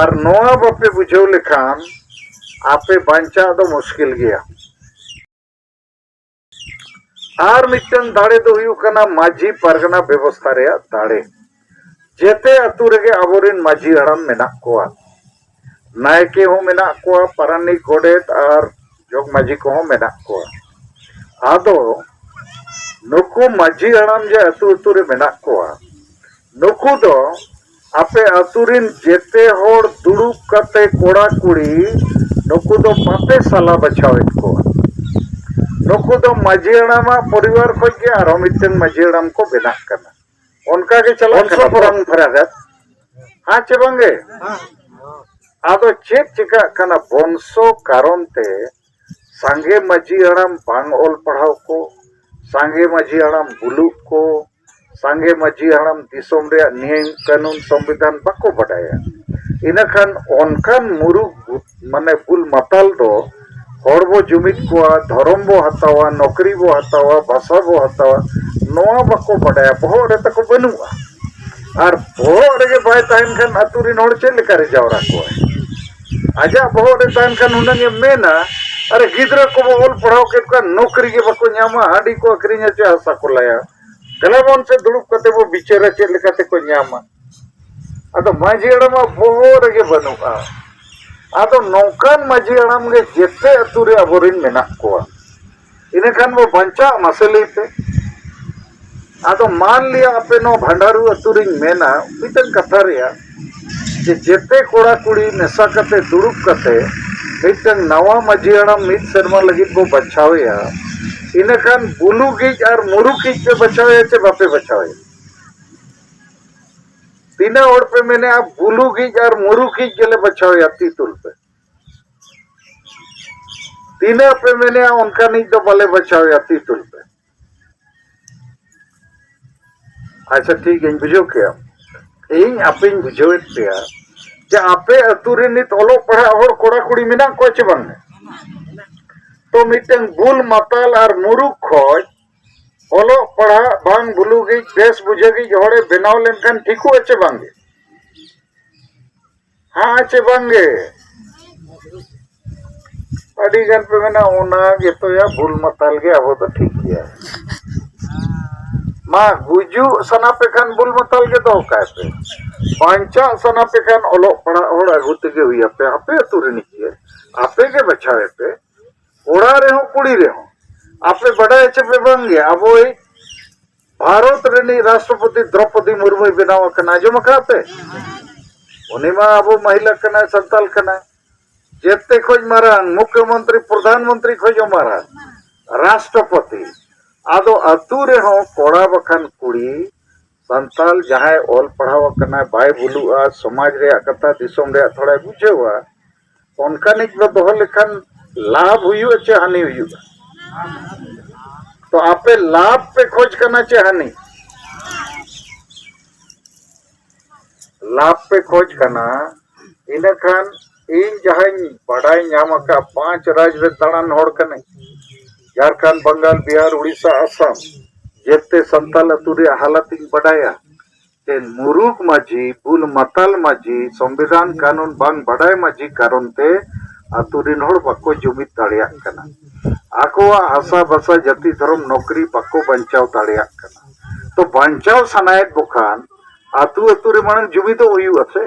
ᱟᱨ ᱱᱚᱣᱟ ᱵᱟᱯᱮ ᱵᱩᱡᱷᱟᱹᱣ ᱞᱮᱠᱷᱟᱱ ᱟᱯᱮ ᱵᱟᱧᱪᱟᱜ ᱫᱚ ᱢᱩᱥᱠᱤᱞ ᱜᱮᱭᱟ᱾ ᱟᱨ ᱢᱤᱫᱴᱟᱝ ᱫᱟᱲᱮ ᱫᱚ ᱦᱩᱭᱩᱜ ᱠᱟᱱᱟ ᱢᱟᱹᱡᱷᱤ ᱯᱟᱨᱜᱟᱱᱟ ᱵᱮᱵᱚᱥᱛᱷᱟ ᱨᱮᱭᱟᱜ ᱫᱟᱲᱮ᱾ ᱡᱮᱛᱮ ᱟᱹᱛᱩ ᱨᱮᱜᱮ ᱟᱵᱚᱨᱮᱱ ᱢᱟᱹᱡᱷᱤ ᱦᱟᱲᱟᱢ ᱢᱮᱱᱟᱜ ᱠᱚᱣᱟ, ᱱᱟᱭᱠᱮ ᱦᱚᱸ ᱢᱮᱱᱟᱜ ᱠᱚᱣᱟ, ᱯᱟᱨᱟᱱᱤᱠ, ᱜᱚᱰᱮᱛ ᱟᱨ ᱡᱚᱜᱽ ᱢᱟᱹᱡᱷᱤ ᱠᱚᱦᱚᱸ ᱢᱮᱱᱟᱜ ᱠᱚᱣᱟ᱾ ᱟᱫᱚ ᱱᱩᱠᱩ ᱢᱟᱹᱡᱷᱤ ᱦᱟᱲᱟᱢ ᱡᱮ ᱟᱹᱛᱩ ᱟᱹᱛᱩ ᱨᱮ ᱢᱮᱱᱟᱜ ᱠᱚᱣᱟ, ᱱᱩᱠᱩ ᱫᱚ ᱟᱯᱮ ᱟᱹᱛᱩ ᱨᱮᱱ ᱡᱮᱛᱮ ᱦᱚᱲ ᱫᱩᱲᱩᱵ ᱠᱟᱛᱮ ᱠᱚᱲᱟ ᱠᱩᱲᱤ ᱱᱩᱠᱩ ᱫᱚ ᱵᱟᱯᱮ ᱥᱟᱞᱟ ᱵᱟᱪᱷᱟᱣᱮᱫ ᱠᱚᱣᱟ᱾ ᱱᱩᱠᱩ ᱫᱚ ᱢᱟᱹᱡᱷᱤ ᱦᱟᱲᱟᱢᱟᱜ ᱯᱚᱨᱤᱵᱟᱨ ᱠᱷᱚᱱ ᱜᱮ ᱟᱨᱦᱚᱸ ᱢᱤᱫᱴᱟᱝ ᱢᱟᱹᱡᱷᱤ ᱦᱟᱲᱟᱢ ᱠᱚ ᱵᱮᱱᱟᱜ ᱠᱟᱱᱟ᱾ ᱚᱱᱠᱟ ᱜᱮ ᱪᱟᱞᱟᱜ ᱵᱚᱝᱥᱚ ᱠᱟᱱᱟ ᱛᱚ᱾ ᱯᱚᱨᱚᱢᱯᱚᱨᱟᱜᱚᱛ᱾ ᱦᱮᱸ ᱪᱮ ᱵᱟᱝᱜᱮ? ᱟᱫᱚ ᱪᱮᱫ ᱪᱤᱠᱟᱹᱜ ᱠᱟᱱᱟ, ᱵᱚᱝᱥᱚ ᱠᱟᱨᱚᱱ ᱛᱮ ᱥᱟᱸᱜᱮ ᱢᱟᱹᱡᱷᱤ ᱦᱟᱲᱟᱢ ᱵᱟᱝ ᱚᱞ ᱯᱟᱲᱦᱟᱣ ᱠᱚ, ᱥᱟᱸᱜᱮ ᱢᱟᱹᱡᱷᱤ ᱦᱟᱲᱟᱢ ᱵᱩᱞᱩᱜ ᱠᱚ, ᱥᱟᱸᱜᱮ ᱢᱟᱹᱡᱷᱤ ᱦᱟᱲᱟᱢ ᱫᱤᱥᱚᱢ ᱨᱮᱭᱟᱜ ᱱᱤᱭᱚᱢ ᱠᱟᱹᱱᱩᱱ ᱥᱚᱝᱵᱤᱫᱷᱟᱱ ᱵᱟᱠᱚ ᱵᱟᱰᱟᱭᱟ᱾ ᱤᱱᱟᱹᱠᱷᱟᱱ ᱚᱱᱠᱟᱱ ᱢᱩᱨᱩᱠ ᱵᱩ-, ᱢᱟᱱᱮ ᱵᱩᱞ ᱢᱟᱛᱟᱞ ᱫᱚ ᱦᱚᱲ ᱵᱚ ᱡᱩᱢᱤᱫ ᱠᱚᱣᱟ, ᱫᱷᱚᱨᱚᱢ ᱵᱚ ᱦᱟᱛᱟᱣᱟ, ᱱᱚᱠᱨᱤ ᱵᱚ ᱦᱟᱛᱟᱣᱟ, ᱵᱷᱟᱥᱟ ᱵᱚ ᱦᱟᱛᱟᱣᱟ, ᱱᱚᱣᱟ ᱵᱟᱠᱚ ᱵᱟᱰᱟᱭᱟ, ᱵᱚᱦᱚᱜ ᱨᱮ ᱛᱟᱠᱚ ᱵᱟᱹᱱᱩᱜᱼᱟ᱾ ᱟᱨ ᱵᱚᱦᱚᱜ ᱨᱮᱜᱮ ᱵᱟᱭ ᱛᱟᱦᱮᱱ ᱠᱷᱟᱱ ᱟᱹᱛᱩ ᱨᱮᱱ ᱦᱚᱲ ᱪᱮᱫ ᱞᱮᱠᱟ ᱨᱮ ᱡᱟᱣᱨᱟ ᱠᱚᱣᱟᱭ? ᱟᱡᱟᱜ ᱵᱚᱦᱚᱜ ᱨᱮ ᱛᱟᱦᱮᱱ ᱠᱷᱟᱱ ᱦᱩᱱᱟᱹᱝ ᱮ ᱢᱮᱱᱟ, ᱟᱨᱮ ᱜᱤᱫᱽᱨᱟᱹ ᱠᱚᱵᱚ ᱚᱞ ᱯᱟᱲᱦᱟᱣ ᱠᱮᱫ ᱠᱚᱣᱟ, ᱱᱚᱠᱨᱤ ᱜᱮ ᱵᱟᱠᱚ ᱧᱟᱢᱟ, ᱦᱟᱺᱰᱤ ᱠᱚ ᱟᱹᱠᱷᱨᱤᱧᱟ ᱪᱮ ᱦᱟᱥᱟ ᱠᱚ ᱞᱟᱭᱟ? ᱫᱮᱞᱟ ᱵᱚᱱ ᱥᱮ ᱫᱩᱲᱩᱵ ᱠᱟᱛᱮ ᱵᱚ ᱵᱤᱪᱟᱹᱨᱟ ᱪᱮᱫ ᱞᱮᱠᱟ ᱛᱮᱠᱚ ᱧᱟᱢᱟ᱾ ᱟᱫᱚ ᱢᱟᱹᱡᱷᱤ ᱦᱟᱲᱟᱢᱟᱜ ᱵᱚᱦᱚᱜ ᱨᱮᱜᱮ ᱵᱟᱹᱱᱩᱜᱼᱟ᱾ ᱟᱫᱚ ᱱᱚᱝᱠᱟᱱ ᱢᱟᱹᱡᱷᱤ ᱦᱟᱲᱟᱢ ᱜᱮ ᱡᱮᱛᱮ ᱟᱹᱛᱩ ᱨᱮ ᱟᱵᱚᱨᱮᱱ ᱢᱮᱱᱟᱜ ᱠᱚᱣᱟ᱾ ᱤᱱᱟᱹᱠᱷᱟᱱ ᱵᱚ ᱵᱟᱧᱪᱟᱜ, ᱢᱟᱥᱮ ᱞᱟᱹᱭ ᱯᱮ᱾ ᱟᱫᱚ ᱢᱟᱱ ᱞᱤᱭᱟ ᱟᱯᱮ ᱱᱚᱣᱟ ᱵᱷᱟᱱᱰᱟᱨᱩ ᱟᱹᱛᱩ ᱨᱤᱧ ᱢᱮᱱᱟ ᱢᱤᱫᱴᱟᱝ ᱠᱟᱛᱷᱟ ᱨᱮᱭᱟᱜ, ᱡᱮ ᱡᱮᱛᱮ ᱠᱚᱲᱟ ᱠᱩᱲᱤ ᱢᱮᱥᱟ ᱠᱟᱛᱮ ᱫᱩᱲᱩᱵ ᱠᱟᱛᱮ ᱢᱤᱫᱴᱟᱝ ᱱᱟᱣᱟ ᱢᱟᱹᱡᱷᱤ ᱦᱟᱲᱟᱢ ᱢᱤᱫ ᱥᱮᱨᱢᱟ ᱞᱟᱹᱜᱤᱫ ᱵᱚ ᱵᱟᱪᱷᱟᱣᱮᱭᱟ, ᱤᱱᱟᱹᱠᱷᱟᱱ ᱵᱩᱞᱩᱜᱤᱡ ᱟᱨ ᱢᱩᱨᱩᱠᱤᱡ ᱯᱮ ᱵᱟᱪᱷᱟᱣᱮᱭᱟ ᱪᱮ ᱵᱟᱯᱮ ᱵᱟᱪᱷᱟᱣᱮᱭᱟ? ᱛᱤᱱᱟᱹᱜ ᱦᱚᱲ ᱯᱮ ᱢᱮᱱᱮᱜᱼᱟ, ᱵᱩᱞᱩᱜᱤᱡ ᱟᱨ ᱢᱩᱨᱩᱠᱤᱡ ᱜᱮᱞᱮ ᱵᱟᱪᱷᱟᱣᱮᱭᱟ, ᱛᱤ ᱛᱩᱞ ᱯᱮ᱾ ᱛᱤᱱᱟᱹᱜ ᱯᱮ ᱢᱮᱱᱮᱜᱼᱟ, ᱚᱱᱠᱟᱱᱤᱡ ᱫᱚ ᱵᱟᱞᱮ ᱵᱟᱪᱷᱟᱣᱮᱭᱟ, ᱛᱤ ᱛᱩᱞ ᱯᱮ᱾ ᱟᱪᱪᱷᱟ, ᱴᱷᱤᱠ ᱜᱮᱭᱟᱧ ᱵᱩᱡᱷᱟᱹᱣ ᱠᱮᱜᱼᱟ᱾ ᱤᱧ ᱟᱯᱮᱧ ᱵᱩᱡᱷᱟᱹᱣᱮᱫ ᱯᱮᱭᱟ ᱡᱮ ᱟᱯᱮ ᱟᱹᱛᱩ ᱨᱮ ᱱᱤᱛ ᱚᱞᱚᱜ ᱯᱟᱲᱦᱟᱜ ᱦᱚᱲ ᱠᱚᱲᱟ ᱠᱩᱲᱤ ᱢᱮᱱᱟᱜ ᱠᱚᱣᱟ ᱪᱮ ᱵᱟᱝ? ᱛᱚ ᱢᱤᱫᱴᱟᱝ ᱵᱩᱞ ᱢᱟᱛᱟᱞ ᱟᱨ ᱢᱩᱨᱩᱠ ᱠᱷᱚᱡ ᱚᱞᱚᱜ ᱯᱟᱲᱦᱟᱜ ᱵᱟᱝ ᱵᱩᱞᱩᱜᱤᱡ ᱵᱮᱥ ᱵᱩᱡᱷᱟᱹᱜᱤᱡ ᱦᱚᱲᱮ ᱵᱮᱱᱟᱣ ᱞᱮᱱᱠᱷᱟᱱ ᱴᱷᱤᱠᱚᱜᱼᱟ ᱪᱮ ᱵᱟᱝᱜᱮ? ᱦᱮᱸ ᱪᱮ ᱵᱟᱝᱜᱮ? ᱟᱹᱰᱤ ᱜᱟᱱ ᱯᱮ ᱢᱮᱱᱟ, "ᱚᱱᱟ ᱜᱮᱛᱚᱭᱟ, ᱵᱩᱞ ᱢᱟᱛᱟᱞ ᱜᱮ, ᱟᱵᱚ ᱫᱚ ᱴᱷᱤᱠ ᱜᱮᱭᱟ᱾" ᱢᱟ, ᱜᱩᱡᱩᱜ ᱥᱟᱱᱟ ᱯᱮ ᱠᱷᱟᱱ ᱵᱩᱞ ᱢᱟᱛᱟᱞ ᱜᱮ ᱫᱚᱦᱚ ᱠᱟᱭ ᱯᱮ᱾ ᱵᱟᱧᱪᱟᱜ ᱥᱟᱱᱟ ᱯᱮ ᱠᱷᱟᱱ ᱚᱞᱚᱜ ᱯᱟᱲᱦᱟᱜ ᱦᱚᱲ ᱟᱹᱜᱩ ᱛᱮᱜᱮ ᱦᱩᱭ ᱟᱯᱮ, ᱟᱯᱮ ᱟᱹᱛᱩ ᱨᱤᱱᱤᱡ ᱜᱮ, ᱟᱯᱮ ᱜᱮ ᱵᱟᱪᱷᱟᱣ ᱮ ᱯᱮ᱾ ᱠᱚᱲᱟ ᱨᱮᱦᱚᱸ ᱠᱩᱲᱤ ᱨᱮᱦᱚᱸ᱾ ᱟᱯᱮ ᱵᱟᱰᱟᱭ ᱪᱮ ᱯᱮ ᱵᱟᱝ ᱜᱮ, ᱟᱵᱚᱭᱤᱡ ᱵᱷᱟᱨᱚᱛ ᱨᱤᱱᱤᱡ ᱨᱟᱥᱴᱨᱚᱯᱚᱛᱤ ᱫᱨᱚᱯᱚᱫᱤ ᱢᱩᱨᱢᱩᱭ ᱵᱮᱱᱟᱣ ᱟᱠᱟᱱᱟ, ᱟᱸᱡᱚᱢ ᱟᱠᱟᱫ ᱯᱮ? ᱩᱱᱤ ᱢᱟ ᱟᱵᱚ ᱢᱟᱹᱦᱤᱞᱟ ᱠᱟᱱᱟᱭ, ᱥᱟᱱᱛᱟᱞ ᱠᱟᱱᱟᱭ, ᱡᱮᱛᱮ ᱠᱷᱚᱡ ᱢᱟᱨᱟᱝ ᱢᱩᱠᱷᱭᱚᱢᱚᱱᱛᱨᱤ, ᱯᱨᱚᱫᱷᱟᱱ ᱢᱚᱱᱛᱨᱤ ᱠᱷᱚᱡ ᱦᱚᱸ ᱢᱟᱨᱟᱝ ᱨᱟᱥᱴᱨᱚᱯᱚᱛᱤ᱾ ᱟᱫᱚ ᱟᱹᱛᱩ ᱨᱮᱦᱚᱸ ᱠᱚᱲᱟ ᱵᱟᱠᱷᱟᱱ ᱠᱩᱲᱤ, ᱥᱟᱱᱛᱟᱞ ᱡᱟᱦᱟᱸᱭ ᱚᱞ ᱯᱟᱲᱦᱟᱣ ᱟᱠᱟᱱᱟᱭ, ᱵᱟᱭ ᱵᱷᱩᱞᱩᱜᱼᱟ, ᱥᱚᱢᱟᱡᱽ ᱨᱮᱭᱟᱜ ᱠᱟᱛᱷᱟ, ᱫᱤᱥᱚᱢ ᱨᱮᱭᱟᱜ ᱛᱷᱚᱲᱟᱭ ᱵᱩᱡᱷᱟᱹᱣᱟ, ᱚᱱᱠᱟᱱᱤᱡ ᱵᱚ ᱫᱚᱦᱚ ᱞᱮᱠᱷᱟᱱ ᱞᱟᱵᱷ ᱦᱩᱭᱩᱜᱼᱟ ᱪᱮ ᱦᱟᱹᱱᱤ ᱦᱩᱭᱩᱜᱼᱟ? ᱛᱚ ᱟᱯᱮ ᱞᱟᱵᱷ ᱯᱮ ᱠᱷᱚᱡᱽ ᱠᱟᱱᱟ ᱪᱮ ᱦᱟᱹᱱᱤ? ᱞᱟᱵᱷ ᱯᱮ ᱠᱷᱚᱡᱽ ᱠᱟᱱᱟ, ᱤᱱᱟᱹᱠᱷᱟᱱ ᱤᱧ ᱡᱟᱦᱟᱸᱧ ᱵᱟᱰᱟᱭ ᱧᱟᱢ ᱟᱠᱟᱫ, ᱯᱟᱸᱪ ᱨᱟᱡᱽ ᱨᱮ ᱫᱟᱬᱟᱱ ᱦᱚᱲ ᱠᱟᱹᱱᱟᱹᱧ, ᱡᱷᱟᱲᱠᱷᱚᱸᱰ, ᱵᱟᱝᱜᱟᱞ, ᱵᱤᱦᱟᱨ, ᱩᱲᱤᱥᱥᱟ, ᱟᱥᱟᱢ, ᱡᱮᱛᱮ ᱥᱟᱱᱛᱟᱞ ᱟᱹᱛᱩ ᱨᱮᱭᱟᱜ ᱦᱟᱞᱟᱛ ᱤᱧ ᱵᱟᱰᱟᱭᱟ᱾ ᱛᱮ ᱢᱩᱨᱩᱠ ᱢᱟᱹᱡᱷᱤ, ᱵᱩᱞ ᱢᱟᱛᱟᱞ ᱢᱟᱹᱡᱷᱤ, ᱥᱚᱝᱵᱤᱫᱷᱟᱱ ᱠᱟᱹᱱᱩᱱ ᱵᱟᱝ ᱵᱟᱰᱟᱭ ᱢᱟᱹᱡᱷᱤ ᱠᱟᱨᱚᱱ ᱛᱮ ᱟᱹᱛᱩ ᱨᱤᱱ ᱦᱚᱲ ᱵᱟᱠᱚ ᱡᱩᱢᱤᱫ ᱫᱟᱲᱮᱭᱟᱜ ᱠᱟᱱᱟ᱾ ᱟᱠᱚᱣᱟᱜ ᱦᱟᱥᱟ ᱵᱷᱟᱥᱟ, ᱡᱟᱹᱛᱤ, ᱫᱷᱚᱨᱚᱢ, ᱱᱚᱠᱨᱤ ᱵᱟᱠᱚ ᱵᱟᱧᱪᱟᱣ ᱫᱟᱲᱮᱭᱟᱜ ᱠᱟᱱᱟ᱾ ᱛᱚ ᱵᱟᱧᱪᱟᱣ ᱥᱟᱱᱟᱭᱮᱫ ᱵᱚ ᱠᱷᱟᱱ ᱟᱹᱛᱩ ᱟᱹᱛᱩ ᱨᱮ ᱢᱟᱲᱟᱝ ᱡᱩᱢᱤᱫᱚᱜ ᱦᱩᱭᱩᱜᱼᱟ ᱥᱮ᱾